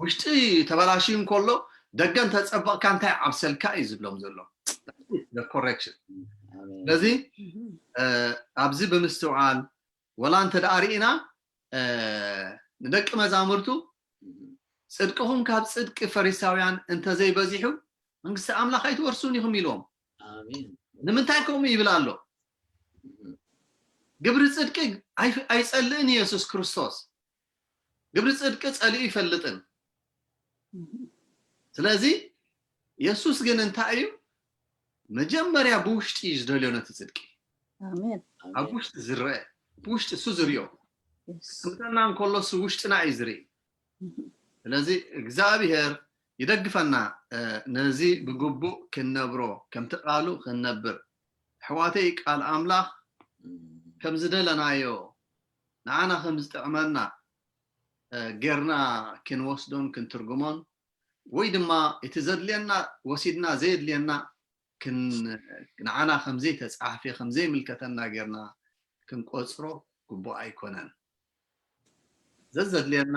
ውሽጢ ተበላሽዩ እንከሎ ደገ እንተፀበቕካ እንታይ ዓብሰልካ እዩ ዝብሎም ዘሎ። ኮሬክሽን። ስለዚ ኣብዚ ብምስትውዓል ወላ እንተ ደኣ ርኢና ንደቂ መዛሙርቱ፣ ጽድቅኹም ካብ ጽድቂ ፈሪሳውያን እንተዘይበዚሑ መንግስቲ ኣምላኽ ኣይትወርሱን ኢኹም ኢልዎም። ንምንታይ ከምኡ ይብል ኣሎ? ግብሪ ጽድቂ ኣይጸልእን ኢየሱስ ክርስቶስ። ግብሪ ጽድቂ ጸሊኡ ይፈልጥን። ስለዚ የሱስ ግን እንታይ እዩ? መጀመርያ ብውሽጢ እዩ ዝደልዮ ነቲ ጽድቂ። ኣብ ውሽጢ ዝረአ፣ ብውሽጢ እሱ ዝሪኦ። ክምጠና እንከሎ እሱ ውሽጥና እዩ ዝርኢ። ስለዚ እግዚኣብሔር ይደግፈና፣ ነዚ ብግቡእ ክንነብሮ፣ ከምቲ ቃሉ ክንነብር። ኣሕዋተይ፣ ቃል ኣምላኽ ከም ዝደለናዮ፣ ንዓና ከም ዝጥዕመና ጌርና ክንወስዶን ክንትርጉሞን፣ ወይ ድማ እቲ ዘድልየና ወሲድና ዘየድልየና ንዓና ከም ዘይተጻሕፈ ከም ዘይምልከተና ጌርና ክንቆጽሮ ግቡእ ኣይኮነን። ዘዘድልየና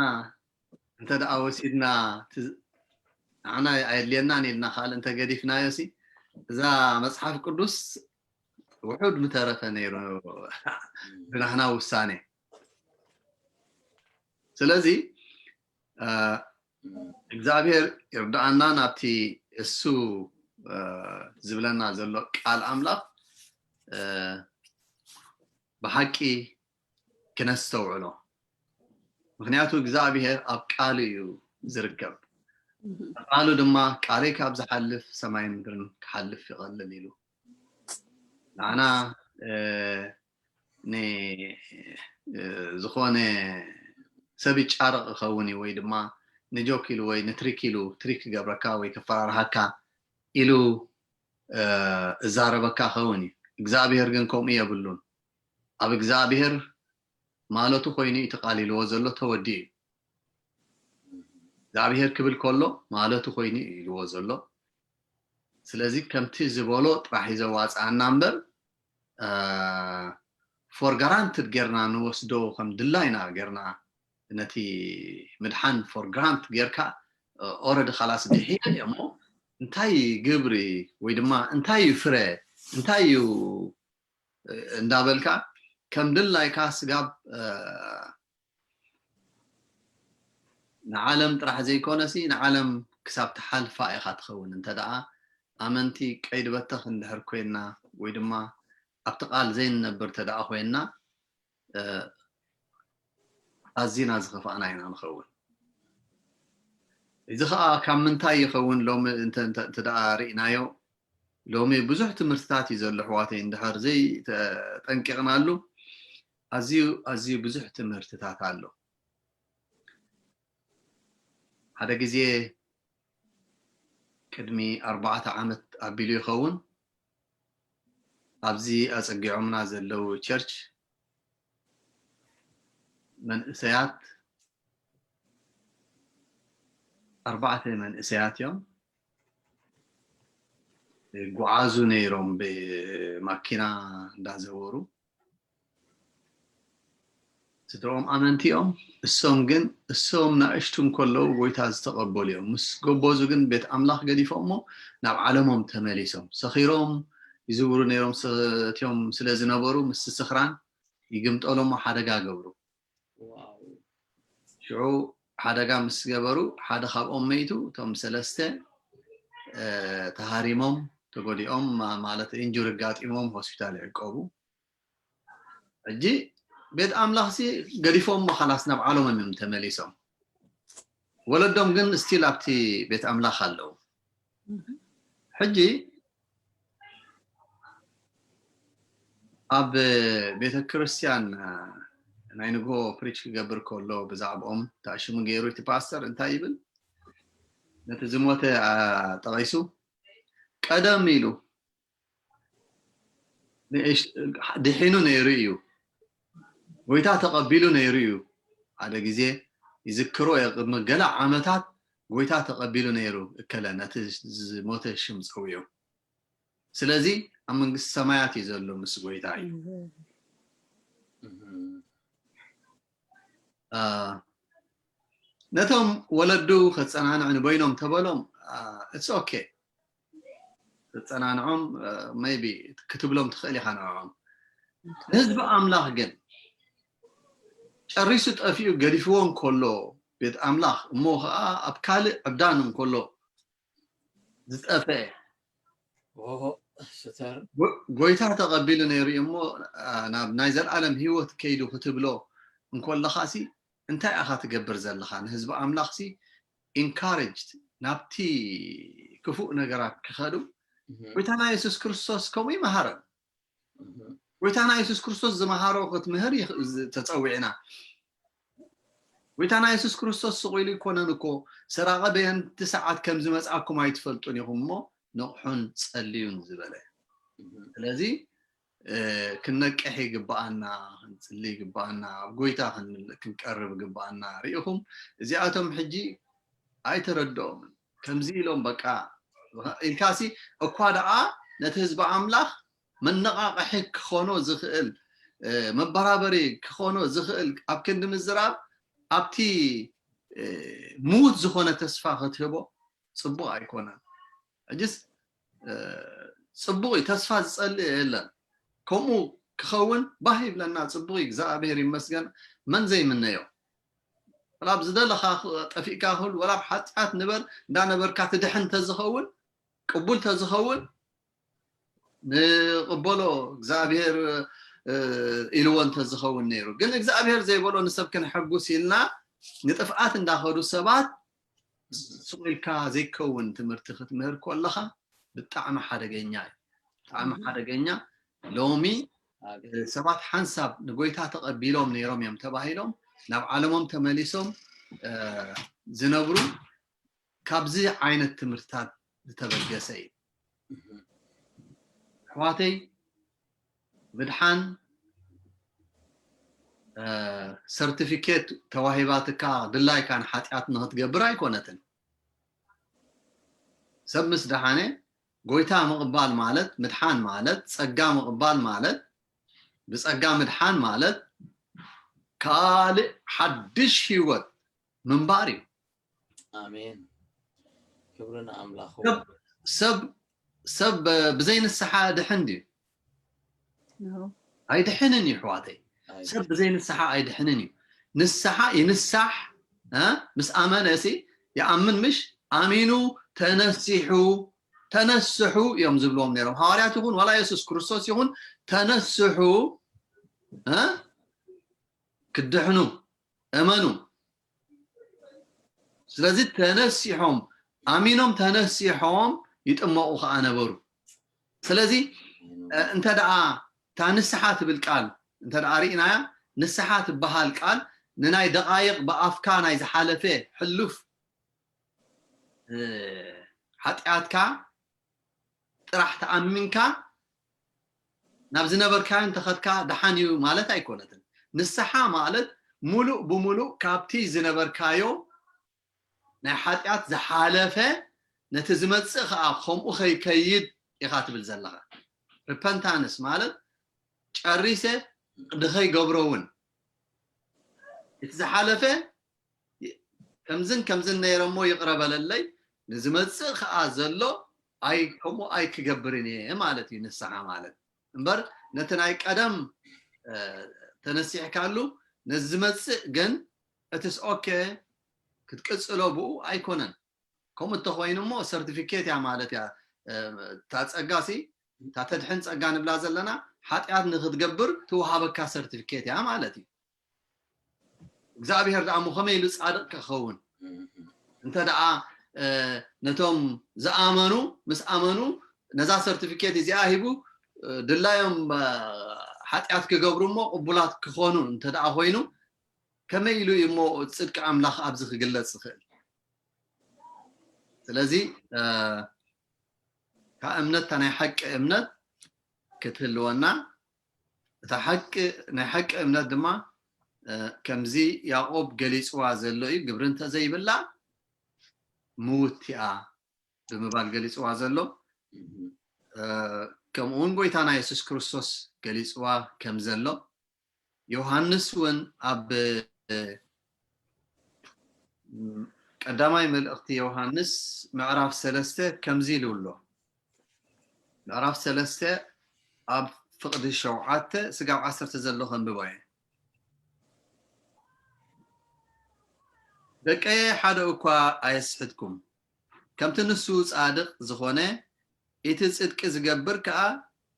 እንተ ደኣ ወሲድና፣ ንዓና ኣየድልየናን ኢልና ካልእ እንተ ገዲፍናዮ ሲ፣ እዛ መጽሓፍ ቅዱስ ውሑድ ምተረፈ ነይሩ ብናህና ውሳኔ። ስለዚ እግዚኣብሔር ይርዳኣና፣ ናብቲ እሱ ዝብለና ዘሎ ቃል ኣምላኽ ብሓቂ ክነስተውዕሎ። ምክንያቱ እግዚኣብሔር ኣብ ቃሉ እዩ ዝርከብ። ቃሉ ድማ፣ ቃለይ ካብ ዝሓልፍ ሰማይን ምድርን ክሓልፍ ይቐልል ኢሉ። ንዓና ዝኾነ ሰብ ይጫረቕ ይኸውን እዩ፣ ወይ ድማ ንጆክ ኢሉ ወይ ንትሪክ ኢሉ፣ ትሪክ ክገብረካ ወይ ክፈራርሃካ ኢሉ እዛረበካ ኸውን እዩ። እግዚኣብሔር ግን ከምኡ የብሉን። ኣብ እግዚኣብሔር ማለቱ ኮይኑ እቲ ቃል ኢልዎ ዘሎ ተወዲኡ እዩ። እግዚኣብሔር ክብል ከሎ ማለቱ ኮይኑ እዩ ኢልዎ ዘሎ። ስለዚ ከምቲ ዝበሎ ጥራሕ እዩ ዘዋፅኣና እምበር፣ for granted ጌርና ንወስዶ፣ ከም ድላይና ጌርና ነቲ ምድሓን for grant ጌርካ፣ ኦረዲ ካላስ ድሒነ እየ እሞ እንታይ ግብሪ ወይ ድማ እንታይ እዩ ፍረ፣ እንታይ እዩ እንዳበልካ ከም ድላይካ ስጋብ ንዓለም ጥራሕ ዘይኮነሲ ንዓለም ክሳብ ትሓልፋ ኢኻ ትኸውን። እንተ ደኣ ኣመንቲ ቀይዲ በተኽ እንድሕር ኮይንና ወይ ድማ ኣብቲ ቃል ዘይንነብር እንተ ደኣ ኮይንና፣ ኣዚና ዝኸፍኣና ኢና ንኸውን። እዚ ኸኣ ካብ ምንታይ ይኸውን? ሎሚ እንተ ደኣ ርኢናዮ፣ ሎሚ ብዙሕ ትምህርትታት እዩ ዘሎ ኣሕዋተይ፣ እንድሕር ዘይተጠንቂቕናሉ ኣዝዩ ኣዝዩ ብዙሕ ትምህርትታት ኣሎ። ሓደ ግዜ ቅድሚ ኣርባዕተ ዓመት ኣቢሉ ይኸውን፣ ኣብዚ ኣጸጊዖምና ዘለዉ ቸርች መንእሰያት፣ ኣርባዕተ መንእሰያት እዮም። ይጓዓዙ ነይሮም ብማኪና እንዳዘወሩ። ስድራኦም ኣመንቲ እዮም። እሶም ግን፣ እሶም ናእሽቱ እንከለዉ ጎይታ ዝተቐበሉ እዮም። ምስ ጎበዙ ግን ቤት ኣምላኽ ገዲፎም እሞ ናብ ዓለሞም ተመሊሶም። ሰኺሮም ይዝውሩ ነይሮም፣ ሰትዮም ስለ ዝነበሩ ምስቲ ስኽራን ይግምጠሎም ሓደጋ ገብሩ። ሽዑ ሓደጋ ምስ ገበሩ ሓደ ካብኦም መይቱ፣ እቶም ሰለስተ ተሃሪሞም ተጎዲኦም፣ ማለት ኢንጁሪ ኣጋጢሞም ሆስፒታል ይዕቀቡ። ሕጂ ቤት ኣምላኽሲ ገዲፎም ኻላስ ናብ ዓለሞም እዮም ተመሊሶም። ወለዶም ግን ስቲል ኣብቲ ቤት ኣምላኽ ኣለዉ። ሕጂ ኣብ ቤተ ክርስቲያን ናይ ንግሆ ፕሪች ክገብር ከሎ ብዛዕባኦም ታሽሙ ገይሩ እቲ ፓስተር እንታይ ይብል? ነቲ ዝሞተ ጠቒሱ ቀደም ኢሉ ድሒኑ ነይሩ እዩ። ጎይታ ተቐቢሉ ነይሩ እዩ። ሓደ ግዜ ይዝክሮ እየ፣ ቅድሚ ገለ ዓመታት ጎይታ ተቐቢሉ ነይሩ እከለ፣ ነቲ ዝሞተ ሽም ጸዊዑ። ስለዚ ኣብ መንግስቲ ሰማያት እዩ ዘሎ ምስ ጎይታ እዩ። ነቶም ወለዱ ከፀናንዑ ንበይኖም ተበሎም፣ it's okay። ተፀናንዖም፣ maybe ክትብሎም ትኽእል ኢኻ ንዕኦም። ንህዝቢ ኣምላኽ ግን ጨሪሱ ጠፊኡ ገዲፍዎ እንከሎ ቤት ኣምላኽ፣ እሞ ከዓ ኣብ ካልእ ዕብዳን እንከሎ ዝጠፈአ፣ ጎይታ ተቐቢሉ ነይሩ እዩ እሞ ናብ ናይ ዘለኣለም ህይወት ከይዱ ክትብሎ እንከለኻሲ እንታይ ኢኻ ትገብር ዘለኻ? ንህዝቢ ኣምላኽሲ ኢንካሬጅድ ናብቲ ክፉእ ነገራት ክኸዱ ጎይታና የሱስ ክርስቶስ ከምኡ ይመሃረን። ጎይታና የሱስ ክርስቶስ ዝመሃሮ ክትምህር ተፀዊዕና። ጎይታና የሱስ ክርስቶስ ስቕ ኢሉ ይኮነን እኮ፣ ሰራቐ በየንቲ ሰዓት ከም ዝመፅኣኩም ኣይትፈልጡን ኢኹም እሞ ንቕሑን ጸልዩን ዝበለ። ስለዚ ክነቅሕ ይግብኣና፣ ክንጽሊ ይግብኣና፣ ኣብ ጎይታ ክንቀርብ ይግብኣና። ርኢኹም፣ እዚኣቶም ሕጂ ኣይተረድኦምን። ከምዚ ኢሎም በቃ ኢልካሲ እኳ ደኣ ነቲ ህዝቢ ኣምላኽ መነቓቕሒ ክኾኖ ዝኽእል፣ መበራበሪ ክኾኖ ዝኽእል ኣብ ክንዲ ምዝራብ፣ ኣብቲ ምዉት ዝኾነ ተስፋ ክትህቦ ጽቡቕ ኣይኮነን። ሕጅስ ጽቡቕ እዩ፣ ተስፋ ዝጸልእ የለን። ከምኡ ክኸውን ባህ ይብለና፣ ጽቡቕ እዩ፣ እግዚኣብሔር ይመስገን። መን ዘይምነዮ? ወላ ኣብ ዝደለኻ ጠፊእካ ክህሉ፣ ወላ ኣብ ሓጢኣት ንበር እንዳነበርካ ትድሕን ተዝኸውን፣ ቅቡል ተዝኸውን፣ ንቕበሎ፣ እግዚኣብሔር ኢልዎ እንተዝኸውን ነይሩ። ግን እግዚኣብሔር ዘይበሎ ንሰብ ክንሐጉስ ኢልና ንጥፍኣት እንዳኸዱ ሰባት ስቕ ኢልካ ዘይከውን ትምህርቲ ክትምህር ከለኻ ብጣዕሚ ሓደገኛ እዩ። ብጣዕሚ ሓደገኛ። ሎሚ ሰባት ሓንሳብ ንጎይታ ተቐቢሎም ነይሮም እዮም ተባሂሎም ናብ ዓለሞም ተመሊሶም ዝነብሩ ካብዚ ዓይነት ትምህርትታት ዝተበገሰ እዩ። ኣሕዋተይ፣ ምድሓን ሰርቲፊኬት ተዋሂባትካ ድላይካ ንሓጢኣት ንክትገብር ኣይኮነትን። ሰብ ምስ ደሓነ ጎይታ ምቕባል ማለት፣ ምድሓን ማለት፣ ጸጋ ምቕባል ማለት፣ ብጸጋ ምድሓን ማለት ካልእ ሓድሽ ህይወት ምንባር እዩ። ኣሜን። ክብሪ ንኣምላኹ። ሰብ ሰብ ብዘይ ንስሓ ድሕን ድዩ? ኣይድሕንን እዩ ኣሕዋተይ። ሰብ ብዘይ ንስሓ ኣይድሕንን እዩ። ንስሓ ይንሳሕ፣ ምስ ኣመነ ሲ ይኣምን፣ ምሽ ኣሚኑ ተነሲሑ፣ ተነስሑ እዮም ዝብልዎም ነይሮም ሃዋርያት ይኹን ዋላ የሱስ ክርስቶስ ይኹን፣ ተነስሑ ክትድሕኑ እመኑ። ስለዚ ተነሲሖም ኣሚኖም ተነሲሖም ይጥመቑ ከዓ ነበሩ። ስለዚ እንተ ደኣ እታ ንስሓ ትብል ቃል እንተ ደኣ ርኢናያ፣ ንስሓ ትበሃል ቃል ንናይ ደቓይቕ ብኣፍካ ናይ ዝሓለፈ ሕሉፍ ሓጢኣትካ ጥራሕ ተኣሚንካ ናብ ዝነበርካዮ እንተኸድካ ደሓን እዩ ማለት ኣይኮነትን። ንስሓ ማለት ሙሉእ ብሙሉእ ካብቲ ዝነበርካዮ ናይ ሓጢኣት ዝሓለፈ ነቲ ዝመጽእ ከዓ ከምኡ ከይከይድ ኢኻ ትብል ዘለኻ። ሪፐንታንስ ማለት ጨሪሰ ድኸይገብሮ እውን እቲ ዝሓለፈ ከምዝን ከምዝን ነይረ እሞ ይቕረ በለለይ፣ ንዝመጽእ ከዓ ዘሎ ኣይ ከምኡ ኣይክገብርን እየ ማለት እዩ ንስሓ ማለት። እምበር ነቲ ናይ ቀደም ተነሲሕካሉ ነዚ ዝመጽእ ግን እትስ ኦኬ ክትቅጽሎ ብኡ ኣይኮነን። ከምኡ እንተኮይኑ እሞ ሰርቲፊኬት እያ ማለት እያ። እታ ጸጋ ሲ እታ ተድሕን ጸጋ ንብላ ዘለና ሓጢኣት ንክትገብር ትወሃበካ ሰርቲፊኬት እያ ማለት እዩ። እግዚኣብሔር ደኣ እሞ ከመይ ኢሉ ጻድቕ ክኸውን? እንተ ደኣ ነቶም ዝኣመኑ ምስ ኣመኑ ነዛ ሰርቲፊኬት እዚኣ ሂቡ ድላዮም ሓጢኣት ክገብሩ እሞ ቅቡላት ክኾኑ እንተ ደኣ ኮይኑ ከመይ ኢሉ እዩ እሞ ጽድቂ ኣምላኽ ኣብዚ ክግለጽ ዝኽእል? ስለዚ እታ እምነት እታ ናይ ሓቂ እምነት ክትህልወና፣ እታ ሓቂ፣ ናይ ሓቂ እምነት ድማ፣ እ፣ ከምዚ ያዕቆብ ገሊጽዋ ዘሎ እዩ፣ ግብሪ እንተዘይብላ ምውት እያ ብምባል ገሊጽዋ ዘሎ። እ፣ ከምኡ እውን ጎይታና የሱስ ክርስቶስ ገሊጽዋ ከም ዘሎ፣ ዮሃንስ እውን ኣብ፣ እ፣ ቀዳማይ መልእኽቲ ዮሃንስ ምዕራፍ ሰለስተ ከምዚ ኢሉ ኣሎ። ምዕራፍ ሰለስተ ኣብ ፍቕዲ ሸውዓተ ስጋብ ዓሰርተ ዘሎ ከንብቦ እየ። ደቀየ፣ ሓደ እኳ ኣየስሕትኩም። ከምቲ ንሱ ጻድቕ ዝኾነ፣ እቲ ጽድቂ ዝገብር ከኣ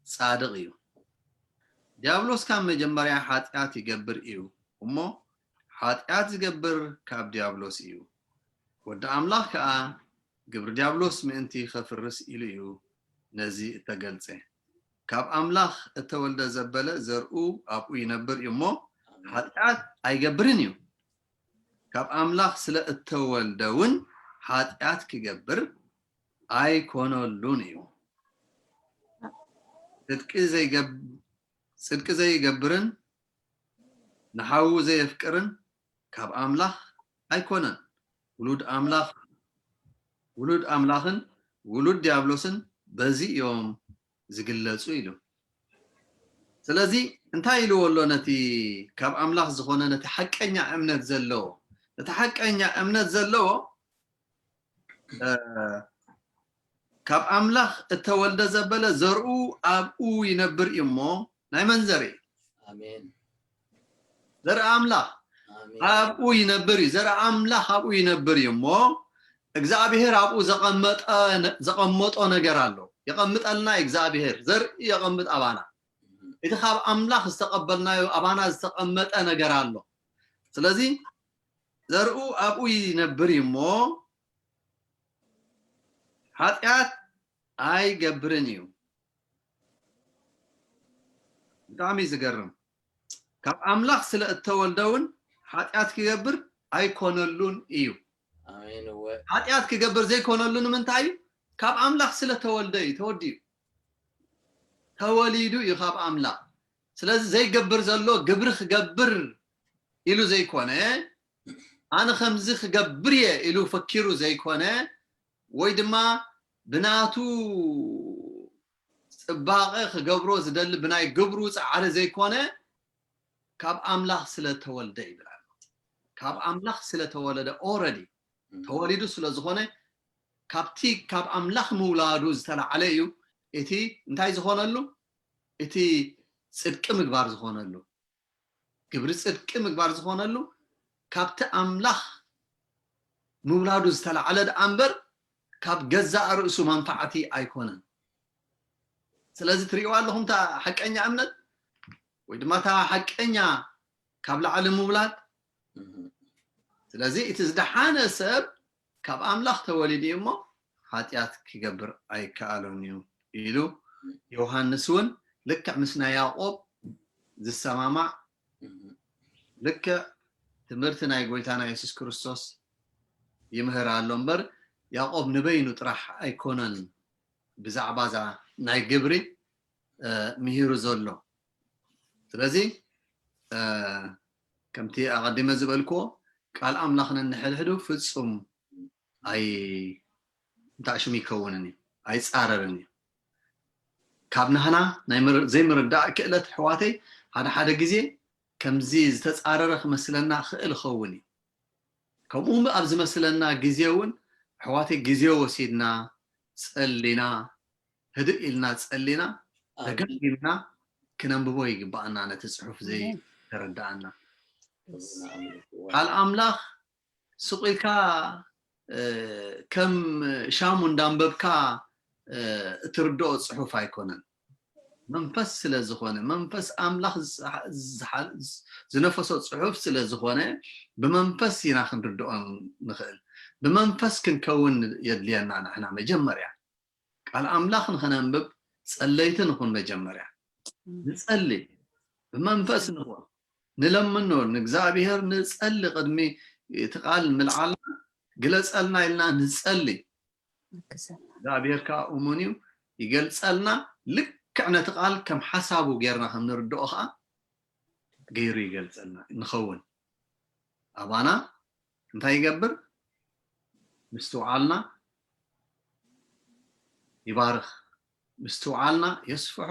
ጻድቕ እዩ። ዲያብሎስ ካብ መጀመርያ ሓጢኣት ይገብር እዩ እሞ፣ ሓጢኣት ዝገብር ካብ ዲያብሎስ እዩ። ወዲ ኣምላኽ ከኣ ግብሪ ዲያብሎስ ምእንቲ ኸፍርስ ኢሉ እዩ ነዚ እተገልጸ። ካብ ኣምላኽ እተወልደ ዘበለ ዘርኡ ኣብኡ ይነብር እዩ እሞ፣ ሓጢኣት ኣይገብርን እዩ። ካብ ኣምላኽ ስለ እተወልደ እውን ሓጢኣት ክገብር ኣይኮነሉን እዩ። ጽድቂ ዘይገብ-፣ ጽድቂ ዘይገብርን ንሓዉ ዘየፍቅርን ካብ ኣምላኽ ኣይኮነን። ውሉድ ኣምላኽ፣ ውሉድ ኣምላኽን ውሉድ ዲያብሎስን በዚ እዮም ዝግለጹ ኢሉ። ስለዚ እንታይ ኢልዎ ኣሎ? ነቲ ካብ ኣምላኽ ዝኾነ፣ ነቲ ሓቀኛ እምነት ዘለዎ፣ ነቲ ሓቀኛ እምነት ዘለዎ፣ እ፣ ካብ ኣምላኽ እተወልደ ዘበለ ዘርኡ ኣብኡ ይነብር እዩ እሞ፣ ናይ መን ዘርኢ? ኣሜን። ዘርኢ ኣምላኽ ኣሜን። ኣብኡ ይነብር እዩ። ዘርኢ ኣምላኽ ኣብኡ ይነብር እዩ እሞ፣ እግዚኣብሔር ኣብኡ ዘቐመጠ፣ ዘቐመጦ ነገር ኣሎ። የቐምጠልና እዩ እግዚኣብሔር። ዘርኢ የቐምጥ ኣባና። እቲ ካብ ኣምላኽ ዝተቐበልናዮ ኣባና ዝተቐመጠ ነገር ኣሎ። ስለዚ ዘርኡ ኣብኡ ይነብር እዩ እሞ፣ ሓጢኣት ኣይገብርን እዩ። ብጣዕሚ ዝገርም። ካብ ኣምላኽ ስለ እተወልደ እውን ሓጢኣት ክገብር ኣይኮነሉን እዩ። ኣሜን። እወ። ሓጢኣት ክገብር ዘይኮነሉ ንምንታይ እዩ? ካብ ኣምላኽ ስለ ተወልደ እዩ። ተወዲኡ፣ ተወሊዱ እዩ ካብ ኣምላኽ። ስለዚ ዘይገብር ዘሎ ግብሪ ክገብር ኢሉ ዘይኮነ፣ ኣነ ከምዚ ክገብር እየ ኢሉ ፈኪሩ ዘይኮነ፣ ወይ ድማ ብናቱ ጽባቐ ክገብሮ ዝደሊ ብናይ ግብሩ ጻዕሪ ዘይኮነ፣ ካብ ኣምላኽ ስለ ተወልደ ይብል ኣሎ። ካብ ኣምላኽ ስለ ተወለደ፣ ኦረዲ እም። ተወሊዱ ስለ ዝኾነ፣ ካብቲ ካብ ኣምላኽ ምውላዱ ዝተላዕለ እዩ እቲ እንታይ ዝኾነሉ፣ እቲ ጽድቂ ምግባር ዝኾነሉ፣ ግብሪ ጽድቂ ምግባር ዝኾነሉ ካብቲ ኣምላኽ ምውላዱ ዝተላዕለ ደኣ እምበር፣ ካብ ገዛእ ርእሱ መንፋዕቲ ኣይኮነን። ስለዚ ትርእይዋ ኣለኹም፣ እታ ሓቀኛ እምነት ወይ ድማ እታ ሓቀኛ ካብ ላዕሊ ምውላድ። እም። ስለዚ እቲ ዝደሓነ ሰብ ካብ ኣምላኽ ተወሊዱ እዩ እሞ፣ ሓጢኣት ክገብር ኣይከኣሎን እዩ ኢሉ። ዮሃንስ እውን ልክዕ ምስ ናይ ያዕቆብ ዝሰማማዕ፣ እም። ልክዕ ትምህርቲ ናይ ጎይታና የሱስ ክርስቶስ ይምህር ኣሎ እምበር፣ ያዕቆብ ንበይኑ ጥራሕ ኣይኮነን ብዛዕባ እዛ ናይ ግብሪ፣ እ፣ ምሂሩ ዘሎ። ስለዚ፣ እ፣ ከምቲ ኣቐዲመ ዝበልክዎ፣ ቃል ኣምላኽ ነንሕድሕዱ ፍጹም ኣይ-፣ እንታይ ሽም ይከውንን እዩ፣ ኣይጻረርን እዩ። ካብ ናህና ናይ ምር-፣ ዘይምርዳእ ክእለት፣ ኣሕዋተይ፣ ሓደ ሓደ ግዜ ከምዚ ዝተጻረረ ክመስለና ክእል ይኸውን እዩ። ከምኡ ኣብ ዝመስለና ግዜ እውን፣ ኣሕዋተይ፣ ግዜ ወሲድና ጸሊና፣ ህድእ ኢልና ጸሊና፣ ኣሜን። ረገብ ኢልና ክነንብቦ ይግባኣና፣ ነቲ ጽሑፍ ኣሜን። ዘይተረዳኣና። ክብሪ ንኣምላኽ። እወ። ቃል ኣምላኽ ሱቕ ኢልካ፣ እ፣ ከም ሻሙ እንዳንበብካ፣ እ፣ እትርድኦ ጽሑፍ ኣይኮነን። መንፈስ ስለ ዝኾነ፣ መንፈስ ኣምላኽ ዝሓ-፣ ዝሓ-፣ ዝነፈሶ ጽሑፍ ስለ ዝኾነ፣ ብመንፈስ ኢና ክንርድኦ ንኽእል። ብመንፈስ ክንከውን የድልየና ንሕና መጀመርያ። ቃል ኣምላኽ ንኸነንብብ ጸለይቲ ንኹን መጀመርያ። ንጸሊ፣ ብመንፈስ ንኹን፣ ንለምኖ፣ ንእግዚኣብሔር ንጸሊ። ቅድሚ እቲ ቃል ምልዓልና ግለጸልና ኢልና ንጸሊ። ኣግዘና። እግዚኣብሔር ከኣ እሙን እዩ፣ ይገልጸልና። ልክዕ ልክዕ ነቲ ቃል ከም ሓሳቡ ጌርና ከም ንርድኦ ከዓ ገይሩ ይገልጸልና ንኸውን። ኣባና እንታይ ይገብር? ምስትውዓልና ይባርኽ፣ ምስትውዓልና የስፍሖ፣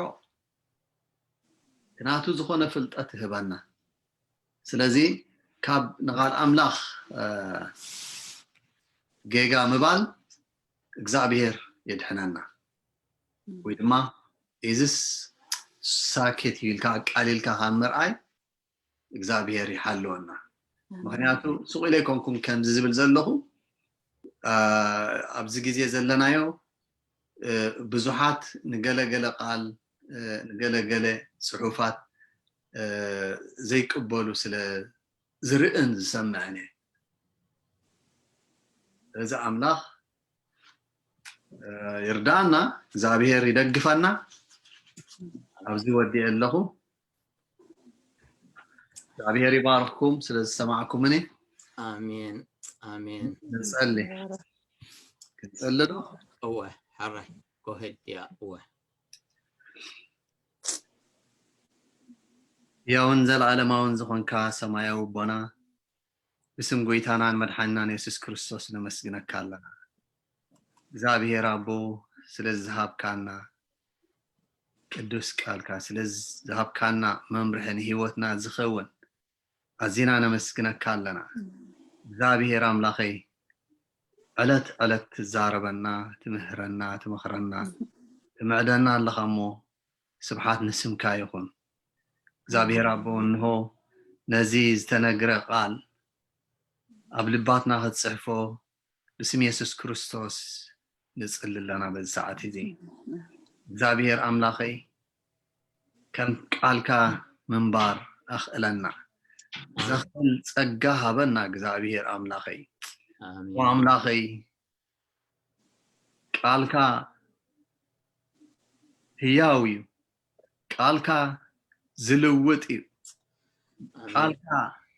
እቲ ናቱ ዝኾነ ፍልጠት ይህበና። ስለዚ ካብ ንቓል ኣምላኽ ጌጋ ምባል እግዚኣብሔር የድሕነና። ወይ ድማ ኢዝስ ሳኬት ኢልካ ኣቃሊልካ ካብ ምርኣይ እግዚኣብሔር ይሓልወና። ምክንያቱ ሱቕ ኢለ ኣይኮንኩን ከምዚ ዝብል ዘለኹ፣ ኣብዚ ግዜ ዘለናዮ ብዙሓት ንገለገለ ቃል ንገለገለ ፅሑፋት ዘይቅበሉ ስለ ዝርእን ዝሰምዕን እየ። እዚ ኣምላኽ ይርዳእና፣ እግዚኣብሔር ይደግፈና። ኣብዚ ወዲኤ ኣለኹ። እግዚኣብሔር ይባርኽኩም ስለ ዝሰማዕኩምኒ። ኣሜን ኣሜን። ክንጸሊ ክንጸሊ ዶ? እወ ሓራይ ጎሄድ ያ እወ። ያውን ዘለዓለማውን ዝኾንካ ሰማያዊ ኣቦና፣ ብስም ጎይታናን መድሓኒናን የሱስ ክርስቶስ ነመስግነካ ኣለና። እግዚኣብሔር ኣቦ፣ ስለ ዝሃብካና ቅዱስ ቃልካ፣ ስለ ዝሃብካና መምርሒ ንህይወትና ዝኸውን ኣዚና ነመስግነካ ኣለና። እግዚኣብሔር ኣምላኸይ፣ ዕለት ዕለት ትዛረበና፣ ትምህረና፣ ትመኽረና፣ ትምዕደና ኣለኻ እሞ ስብሓት ንስምካ ይኹን። እግዚኣብሔር ኣቦ፣ እንሆ ነዚ ዝተነግረ ቃል ኣብ ልባትና ክትጽሕፎ ብስም የሱስ ክርስቶስ ንጽሊ ኣለና። በዚ ሰዓት እዚ እግዚኣብሔር ኣምላኸይ፣ ከም ቃልካ ምንባር ኣኽእለና፣ ዘኽእል ጸጋ ሃበና። እግዚኣብሔር ኣምላኸይ፣ ኣሜን። ኣምላኸይ፣ ቃልካ ህያው እዩ። ቃልካ ዝልውጥ እዩ። ቃልካ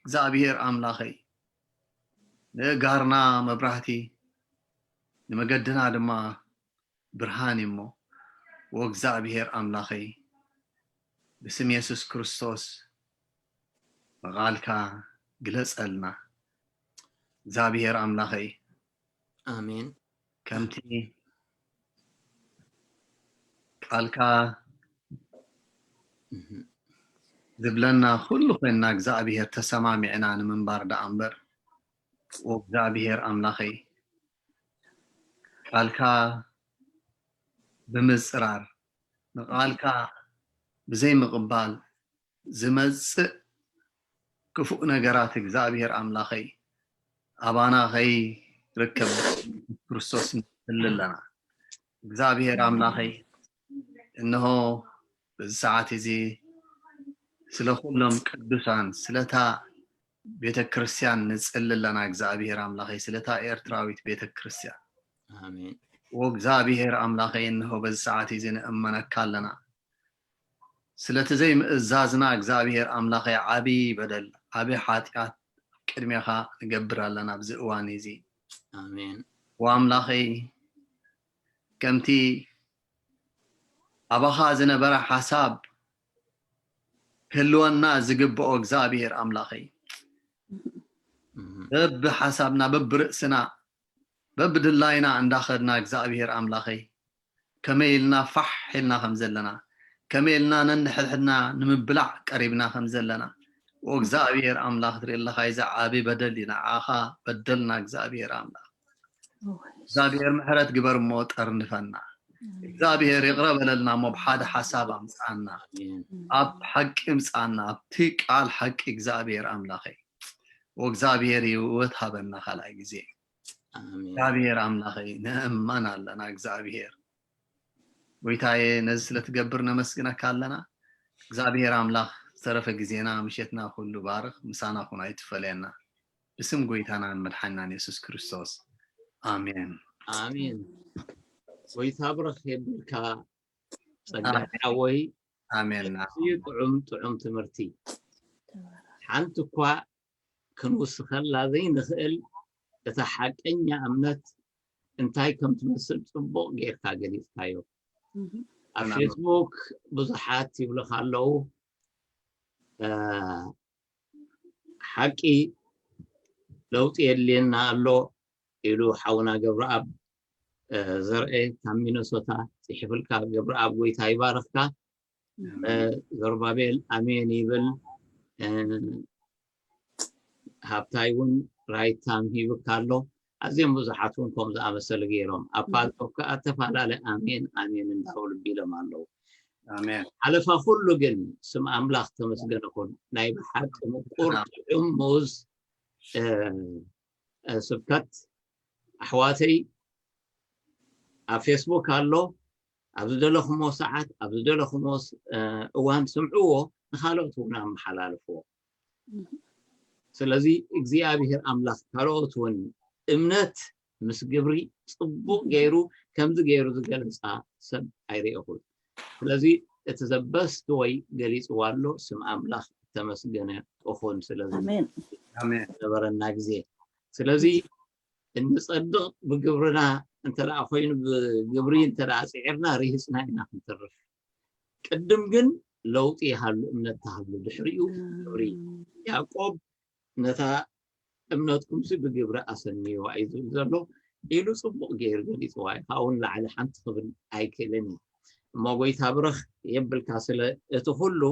እግዚኣብሔር ኣምላኸይ፣ ንእጋርና መብራህቲ፣ ንመገድና ድማ ብርሃን እዩ እሞ፣ ወእግዚኣብሔር ኣምላኸይ፣ ብስም የሱስ ክርስቶስ ንቓልካ ግለጸልና። እግዚኣብሔር ኣምላኸይ፣ ኣሜን። ከምቲ ቃልካ ዝብለና ኩሉ ኮይንና፣ እግዚኣብሔር ተሰማሚዕና ንምንባር ደኣ እምበር፣ ወእግዚኣብሔር ኣምላኸይ፣ ቃልካ ብምጽራር፣ ንቃልካ ብዘይምቕባል ዝመጽእ ክፉእ ነገራት እግዚኣብሔር ኣምላኸይ ኣባና ከይርከብ ክርስቶስ ንጽሊ ኣለና። እግዚኣብሔር ኣምላኸይ፣ እንሆ በዚ ሰዓት እዚ ስለ ኩሎም ቅዱሳን፣ ስለታ ቤተ ክርስቲያን ንጽሊ ኣለና። እግዚኣብሔር ኣምላኸይ፣ ስለታ ኤርትራዊት ቤተ ክርስቲያን ኣሜን። ወእግዚኣብሔር ኣምላኸይ፣ እንሆ በዚ ሰዓት እዚ ንእመነካ ኣለና። ስለቲ ዘይምእዛዝና እግዚኣብሔር ኣምላኸይ፣ ዓቢ በደል፣ ዓቢ ሓጢኣት ቅድሜኻ ንገብር ኣለና ኣብዚ እዋን እዚ። ኣሜን። ወኣምላኸይ፣ ከምቲ ኣባኻ ዝነበረ ሓሳብ ክህልወና ዝግብኦ እግዚኣብሔር ኣምላኸይ፣ እህ፣ በብሓሳብና፣ በብርእስና፣ በብድላይና እንዳኸድና እግዚኣብሔር ኣምላኸይ፣ ከመይ ኢልና ፋሕ ኢልና ከም ዘለና፣ ከመይ ኢልና ነንሕድሕድና ንምብላዕ ቀሪብና ከም ዘለና፣ ወእግዚኣብሔር ኣምላኽ ትርኢ ኣለኻ፣ እዚ ዓቢ በደል እዩ፣ ንዓኻ በደልና እግዚኣብሔር ኣምላኽ። እግዚኣብሔር ምሕረት ግበር እሞ ጠርንፈና። እግዚኣብሔር ይቕረ በለልና እሞ ብሓደ ሓሳብ ኣምጽኣና። ኣሜን። ኣብ ሓቂ ምጽኣና፣ ኣብቲ ቃል ሓቂ እግዚኣብሔር ኣምላኸይ። ወእግዚኣብሔር ህይወት ሃበና ካልኣይ ግዜ። ኣሜን። እግዚኣብሔር ኣምላኸይ ንእመን ኣለና። እግዚኣብሔር ጎይታዬ ነዚ ስለ ትገብር ነመስግነካ ኣለና። እግዚኣብሔር ኣምላኽ ዝተረፈ ግዜና ምሸትና ኩሉ ባርኽ፣ ምሳና ኩን ኣይትፈለየና። ብስም ጎይታናን መድሓኒናን የሱስ ክርስቶስ ኣሜን። ኣሜን። ጎይታ ብረኽ የብልካ ጸጋ ኣሜን። ሓወይ። ኣሜን። እዚ ጥዑም ጥዑም ትምህርቲ ሓንቲ እኳ ክንውስኸላ ዘይንኽእል እታ ሓቀኛ እምነት እንታይ ከም ትመስል ጽቡቕ ጌርካ ገሊጽካዮ። እህ፣ ኣብ ፌስቡክ ብዙሓት ይብልኻ ኣለዉ። ሓቂ ለውጢ የድልየና ኣሎ ኢሉ ሓውና ገብረኣብ ዘርኤ ካብ ሚነሶታ ጽሒፍልካ። ገብረኣብ፣ ጎይታ ይባርኽካ። ዘሩባቤል ኣሜን ይብል። ሃብታይ እውን ራይታም ሂብካ ኣሎ። ኣዝዮም ብዙሓት እውን ከም ዝኣመሰሉ ገይሮም ኣብ ፓልቶክ ከኣ ተፈላለ ኣሜን ኣሜን እንዳበሉ ቢሎም ኣለዉ። ሓለፋ ኩሉ ግን ስም ኣምላኽ ተመስገነ ኩን። ናይ ብሓቂ ምቁር ጥዑም ሙዝ ስብከት ኣሕዋተይ ኣብ ፌስቡክ ኣሎ። ኣብ ዝደለኹሞ ሰዓት ኣብ ዝደለኹሞ እዋን ስምዕዎ፣ ንኻልኦት እውን ኣመሓላልፍዎ። ስለዚ እግዚኣብሔር ኣምላኽ ካልኦት እውን እምነት ምስ ግብሪ ጽቡቕ ገይሩ ከምዚ ገይሩ ዝገለጻ ሰብ ኣይረእኹን። ስለዚ እቲ ዘበስት ወይ ገሊጽዋ ኣሎ። ስም ኣምላኽ ተመስገነ እኹን። ስለዚ ነበረና ግዜ ስለዚ እንጸድቕ ብግብርና እንተ ደኣ ኮይኑ ብግብሪ እንተ ደኣ ጽዒርና ርሂጽና ኢና ክንተርፍ። ቅድም ግን ለውጢ ይሃሉ እምነት ተሃሉ ድሕሪኡ ግብሪ። ያዕቆብ ነታ እምነትኩምሲ ብግብሪ ኣሰንይዋ እዩ ዝብል ዘሎ ኢሉ ጽቡቕ ገይሩ ገሊጽዋ እዩ። ካብኡ ንላዕሊ ሓንቲ ክብል ኣይክእልን እዩ። እሞ ጎይታ ብረኽ የብልካ ስለ እቲ ኩሉ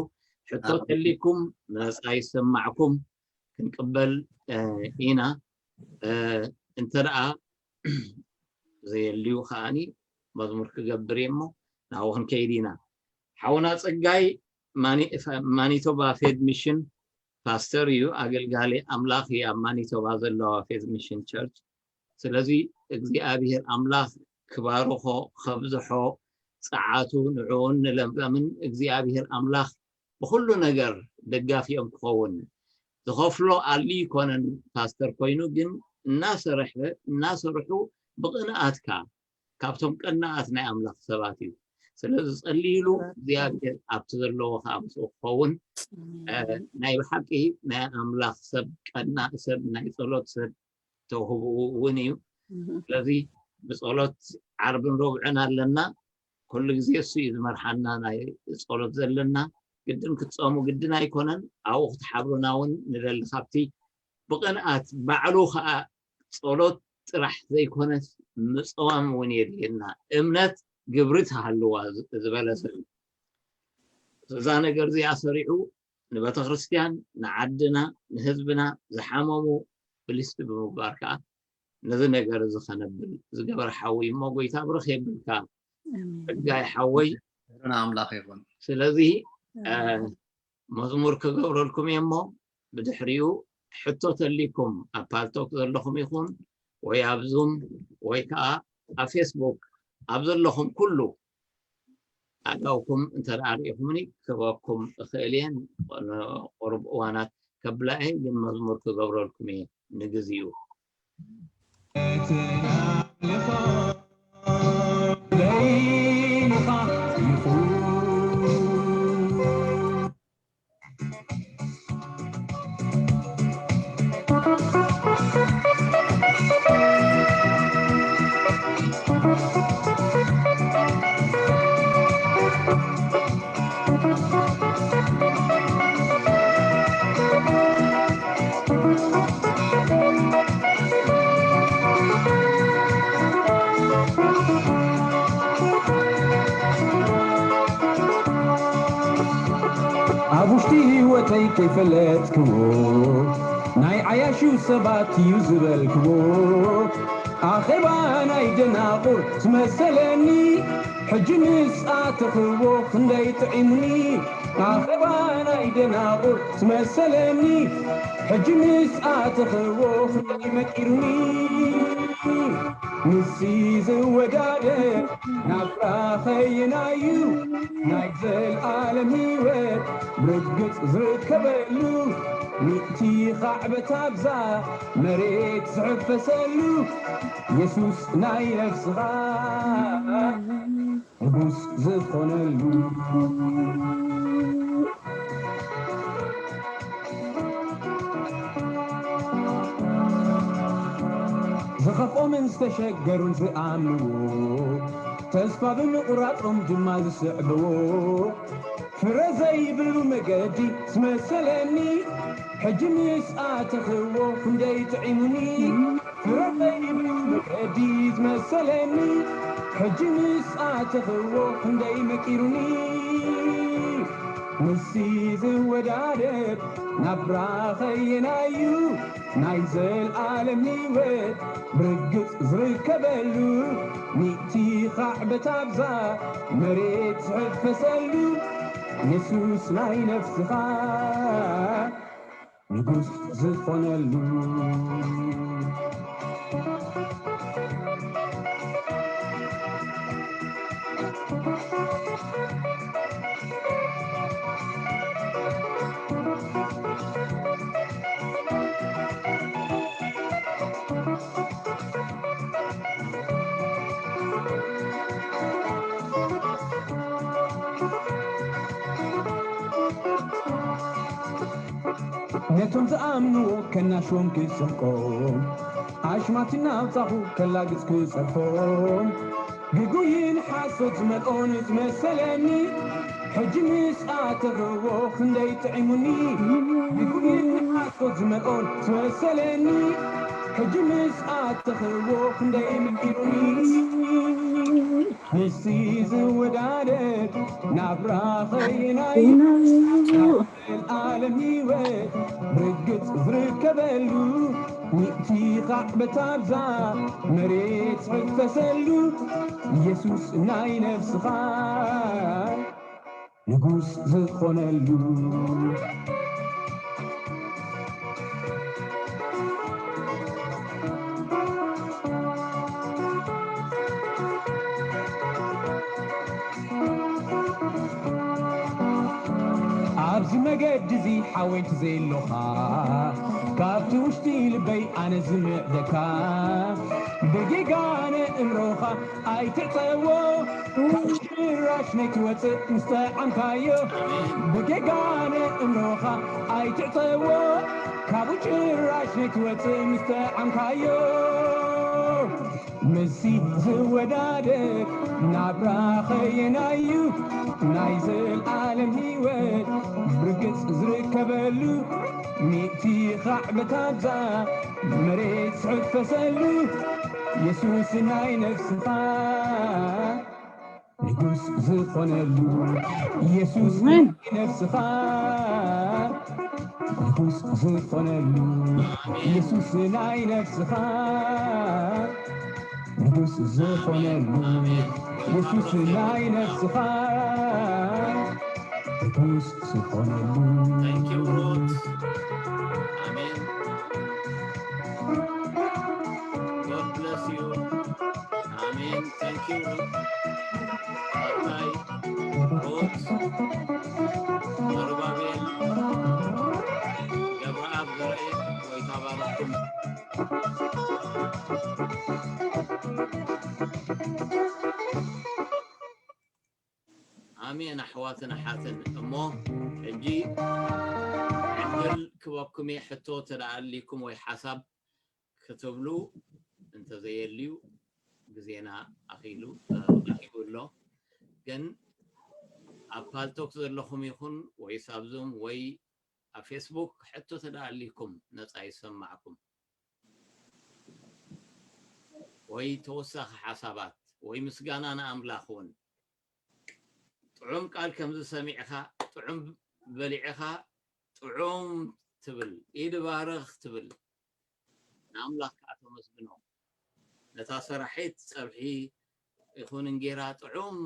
ሕቶ ተሊኩም መጻ ይሰማዕኩም ክንቅበል ኢና። እንተ ደኣ ዘየልዩ ከኣኒ መዝሙር ክገብር እየ እሞ ናብኡ ክንከይድ ኢና። ሓውና ጸጋይ ማኒቶባ ፌድ ሚሽን ፓስተር እዩ፣ ኣገልጋሊ ኣምላኽ እዩ ኣብ ማኒቶባ ዘለዋ ፌድ ሚሽን ቸርች። ስለዚ እግዚኣብሔር ኣምላኽ ክባርኾ ከብዝሖ ጸዓቱ ንዕኡን ንለምለምን እግዚኣብሔር ኣምላኽ ብኹሉ ነገር ደጋፊኦም ክኸውን ዝኸፍሎ ኣሊ ይኮነን ፓስተር ኮይኑ ግን እናሰርሐ እናሰርሑ ብቕንኣትካ ካብቶም ቀናኣት ናይ ኣምላኽ ሰባት እዩ። ስለዚ ጸልይሉ እግዚኣብሔር ኣብቲ ዘለዎ ከዓ ምስኡ ክኸውን ናይ ብሓቂ ናይ ኣምላኽ ሰብ ቀናእ ሰብ ናይ ጸሎት ሰብ ተውህብኡ እውን እዩ። ስለዚ ብጸሎት ዓርብን ረቡዕን ኣለና። ኩሉ ግዜ እሱ እዩ ዝመርሓና ናይ ጸሎት ዘለና። ግድን ክትጸሙ ግድን ኣይኮነን። ኣብኡ ክትሓብሩና እውን ንደሊ። ካብቲ ብቕንኣት ባዕሉ ከዓ ጸሎት ጥራሕ ዘይኮነስ ምጽዋም እውን የድልየና። እምነት ግብሪ ትሃልዋ ዝበለ ሰብ እዛ ነገር እዚኣ ሰሪዑ ንቤተ ክርስቲያን ንዓድና ንህዝብና ዝሓመሙ ብሊስቲ ብምግባር ከዓ ነዚ ነገር እዚ ከነብል ዝገበረ ሓዊ እሞ ጎይታ ብርኽ የብልካ። ጸጋይ ሓወይ ኣምላኽ ይኹን። ስለዚ መዝሙር ክገብረልኩም እየ እሞ ብድሕሪኡ ሕቶ ተሊኩም ኣብ ፓልቶክ ዘለኹም ይኹን ወይ ኣብ ዙም ወይ ከዓ ኣብ ፌስቡክ ኣብ ዘለኹም ኩሉ ኣእዳውኩም እንተ ደኣ ርኢኹምኒ ክህበኩም እኽእል እየ። ንቁሩብ እዋናት ከብላ እየ፣ ግን መዝሙር ክገብረልኩም እየ ንግዚኡ። ኣብ ውሽጢ ህይወተይ ከይፈለጥክዎ ናይ ዓያሹ ሰባት እዩ ዝበልክዎ ኣኼባ ናይ ደናቑር ትመሰለኒ ሕጂ ምስ ኣተኽዎ ክንደይ ጥዒሙኒ ኣኼባ ናይ ደናቑር ትመሰለኒ ሕጂ ምስ ኣተኽዎ ክንደይ መቂሩኒ ንሲ ዝወዳደር ናፍራ ኸይናዩ ናይ ዘልኣለም ህይወት ርግጽ ዝርከበሉ ሚእቲ ኻዕበት ኣብዛ መሬት ዝሕፈሰሉ የሱስ ናይ ነፍስኻ ንጉስ ዝኾነሉ ከፍኦምን ዝተሸገሩን ዝኣምንዎ፣ ተስፋ ብምቑራጾም ድማ ዝስዕብዎ፣ ፍረ ዘይብሉ መገዲ ዝመሰለኒ፣ ሕጂ ምስ ኣተኽዎ ክንደይ ጥዒሙኒ። ፍረ ዘይብሉ መገዲ ዝመሰለኒ፣ ሕጂ ምስ ኣተኽዎ ክንደይ መቂሩኒ። ምስዚ ዝወዳደር ናብራ ኸየናዩ፣ ናይ ዘልኣለም ህይወት ብርግጽ ዝርከበሉ፣ ሚእቲ ኻዕ በታብዛ መሬት ዝሕፈሰሉ፣ የሱስ ናይ ነፍስኻ ንጉስ ዝኾነሉ። ነቶም ዝኣምንዎ ከናሽዎም ክስሕቆም፣ ኣሽማት እናውጻኹ ከላግጽ ክጸርፎም፣ ግጉይን ሓሶት ዝመልኦን ዝመሰለኒ፣ ሕጂ ምስ ኣተኽዎ ክንደይ ጥዒሙኒ። ግጉይን ሓሶት ዝመልኦን ዝመሰለኒ፣ ሕጂ ምስ ኣተኽዎ ክንደይ መቂሩኒ። ምስቲ ዝወዳደር ናብራ ኸየናዩ፣ ዘልኣለም ህይወት ርግጽ ዝርከበሉ፣ ሚእቲ ኻዕ በታብዛ መሬት ዝሕፈሰሉ፣ የሱስ ናይ ነፍስኻ ንጉስ ዝኾነሉ። ኣብዚ መገዲ እዚ ሓወይ እንተዘየሎኻ፣ ካብቲ ውሽጢ ልበይ ኣነ ዝምዕደካ፣ ብጌጋ ነእምሮኻ ኣይትዕጸዎ፣ ካብ ጭራሽ ነይትወጽእ ምስ ጠዓምካዮ። ብጌጋ ነእምሮኻ ኣይትዕጸዎ፣ ካብኡ ጭራሽ ነይትወጽእ ምስ ጠዓምካዮ። ምስዚ ዝወዳደር ናብራ ኸየናዩ፣ ናይ ዘልኣለም ህይወት ብርግጽ ዝርከበሉ፣ ሚእቲ ኻዕ በታብዛ መሬት ዝሕፈሰሉ፣ የሱስ ናይ ነፍስኻ ንጉስ ዝኾነሉ፣ የሱስ ኣሜን። ናይ ነፍስኻ ንጉስ ዝኾነሉ፣ የሱስ ናይ ነፍስኻ ንጉስ ዝኾነሉ፣ የሱስ ናይ ነፍስኻ ንጉስ ዝኾነሉ። Thank you, Ruth. ኣሜን። God bless you. ኣሜን። Thank you, Ruth. ኣታይ፣ ሩት፣ ዘሩባቤል፣ ገብረኣብ፣ ዘርኤ፣ ጎይታ ባርኩም። ኣሜን ኣሕዋትን ኣሓትን። እሞ ሕጂ ዕድል ክበኩም እየ፣ ሕቶ ተደኣ ኣሊኩም ወይ ሓሳብ ክትብሉ እንተዘየልዩ ግዜና ኣኺሉ፣ እ፣ ኣኺሉ ኣሎ። ግን ኣብ ፓልቶክ ዘለኹም ይኹን ወይስ ኣብ ዙም ወይ ኣብ ፌስቡክ ሕቶ ተደኣ ኣሊኩም ነጻ ይሰማዕኩም። ወይ ተወሳኺ ሓሳባት ወይ ምስጋና ንኣምላኽ እውን። ጥዑም ቃል ከምዚ ሰሚዕኻ፣ ጥዑም በሊዕኻ፣ ጥዑም ትብል፣ ኢድ ባርኽ ትብል፣ ንኣምላኽ ከኣ ተመስግኖ። ነታ ሰራሒት ጸብሒ ይኹን እንጌራ ጥዑም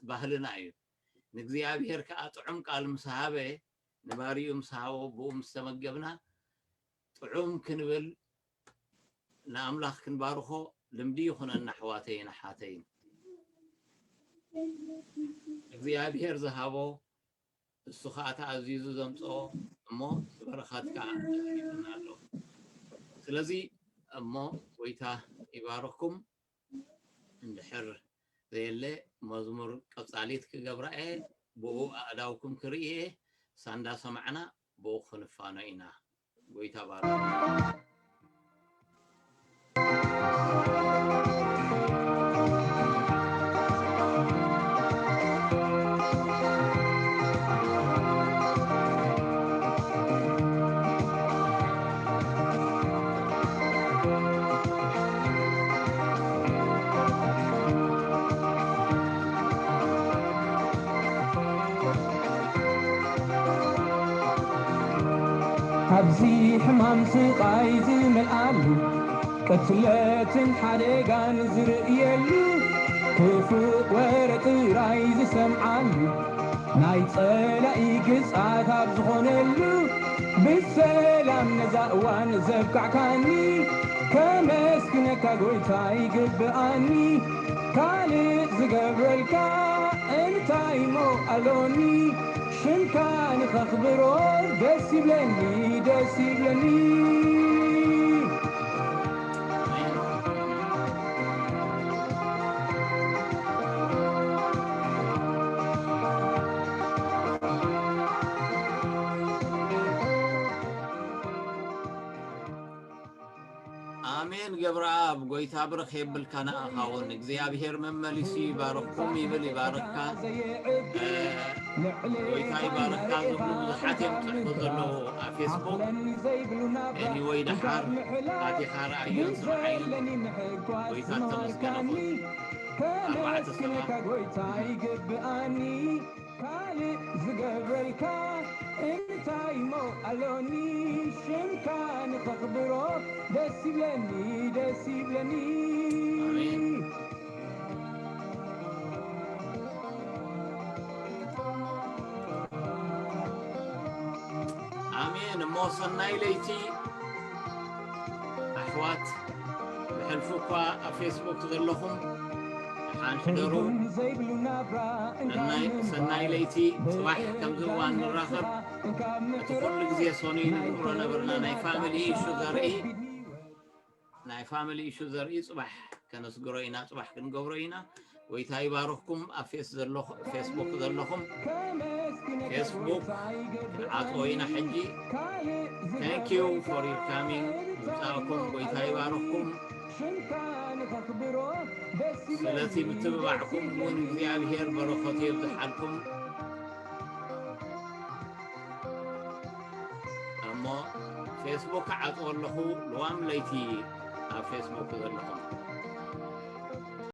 ባህልና እዩ። ንእግዚኣብሔር ከኣ ጥዑም ቃል ምስ ሃበ፣ ንባርዩ ምስ ሃቦ፣ ብኡ ምስ ተመገብና፣ ጥዑም ክንብል፣ ንኣምላኽ ክንባርኾ ልምዲ ይኹነና ኣሕዋተይን ኣሓተይን። እግዚኣብሔር ዝሃቦ እሱ ኸኣ ተኣዚዙ ዘምጽኦ እሞ በረኸት ከኣ ኣትሪፉና ኣሎ። ስለዚ እሞ ጐይታ ይባርኽኩም። እንድሕር ዘየለ መዝሙር ቀጻሊት ክገብራ እየ፣ ብኡ ኣእዳውኩም ክርኢ እየ። ሳንዳ ሰማዕና ብኡ ክንፋኖ ኢና። ጐይታ ባርኽ። ኣብዚ ሕማም ስቓይ ዝመልኣሉ፣ ቅትለትን ሓደጋን ዝርእየሉ፣ ክፉእ ወረ ጥራይ ዝሰምዓሉ፣ ናይ ጸላኢ ግዝኣት ኣብ ዝኾነሉ፣ ብሰላም ነዛ እዋን ዘብቃዕካኒ፣ ከመስግነካ ጎይታ ይግብኣኒ። ካልእ ዝገብረልካ እንታይ እሞ ኣሎኒ? ሽምካ ንኸኽብሮ ደስ ይብለኒ፣ ደስ ይብለኒ። ኣሜን። ገብረኣብ፣ ጎይታ ብርኽ የብልካ፣ ንኣኻ እውን እግዚኣብሄር መመሊሱ ይባርኽኩም ይብል፣ ይባርኽካ። እ፣ ጎይታ ይባርኽካ ዝብሉ ብዙሓት እዮም ጽሕፉ ዘለዉ ኣብ ፌስቡክ። ኤኒወይ፣ ደሓር ኣቲኻ ረኣዮን ስምዓዮን። ጎይታ ተመስገነ ይኹን። ኣርባዕተ ሰባ። ካልእ ዝገብረልካ እንታይ እሞ ኣሎኒ? ሽምካ ንኸኽብሮ ደስ ይብለኒ፣ ደስ ይብለኒ። ኣሜን። ኣሜን። እሞ ሰናይ ለይቲ ኣሕዋት፣ ብሕልፊ እኳ ኣብ ፌስቡክ ዘለኹም ደሓን ሕደሩ። ሰናይ፣ ሰናይ ለይቲ። ጽባሕ ከምዚ እዋን ንራኸብ። እቲ ኩሉ ግዜ ሰኑይ ንገብሮ ነበርና ናይ ፋሚሊ ኢሹ ዘርኢ፣ ናይ ፋሚሊ ኢሹ ዘርኢ ጽባሕ ከነስግሮ ኢና፣ ጽባሕ ክንገብሮ ኢና። ጎይታ ይባርኽኩም። ኣብ ፌስ ዘለኹ-፣ ፌስቡክ ዘለኹም፣ ፌስቡክ ክንዓጽዎ ኢና ሕጂ። Thank you for your coming። ምምጻእኩም ጎይታ ይባርኽኩም። ስለቲ ምትብባዕኩም እውን እግዚኣብሔር በረኸቱ የብዝሓልኩም። እሞ ፌስቡክ ክዓጽዎ ኣለኹ፣ ልዋም ለይቲ ኣብ ፌስቡክ ዘለኹም።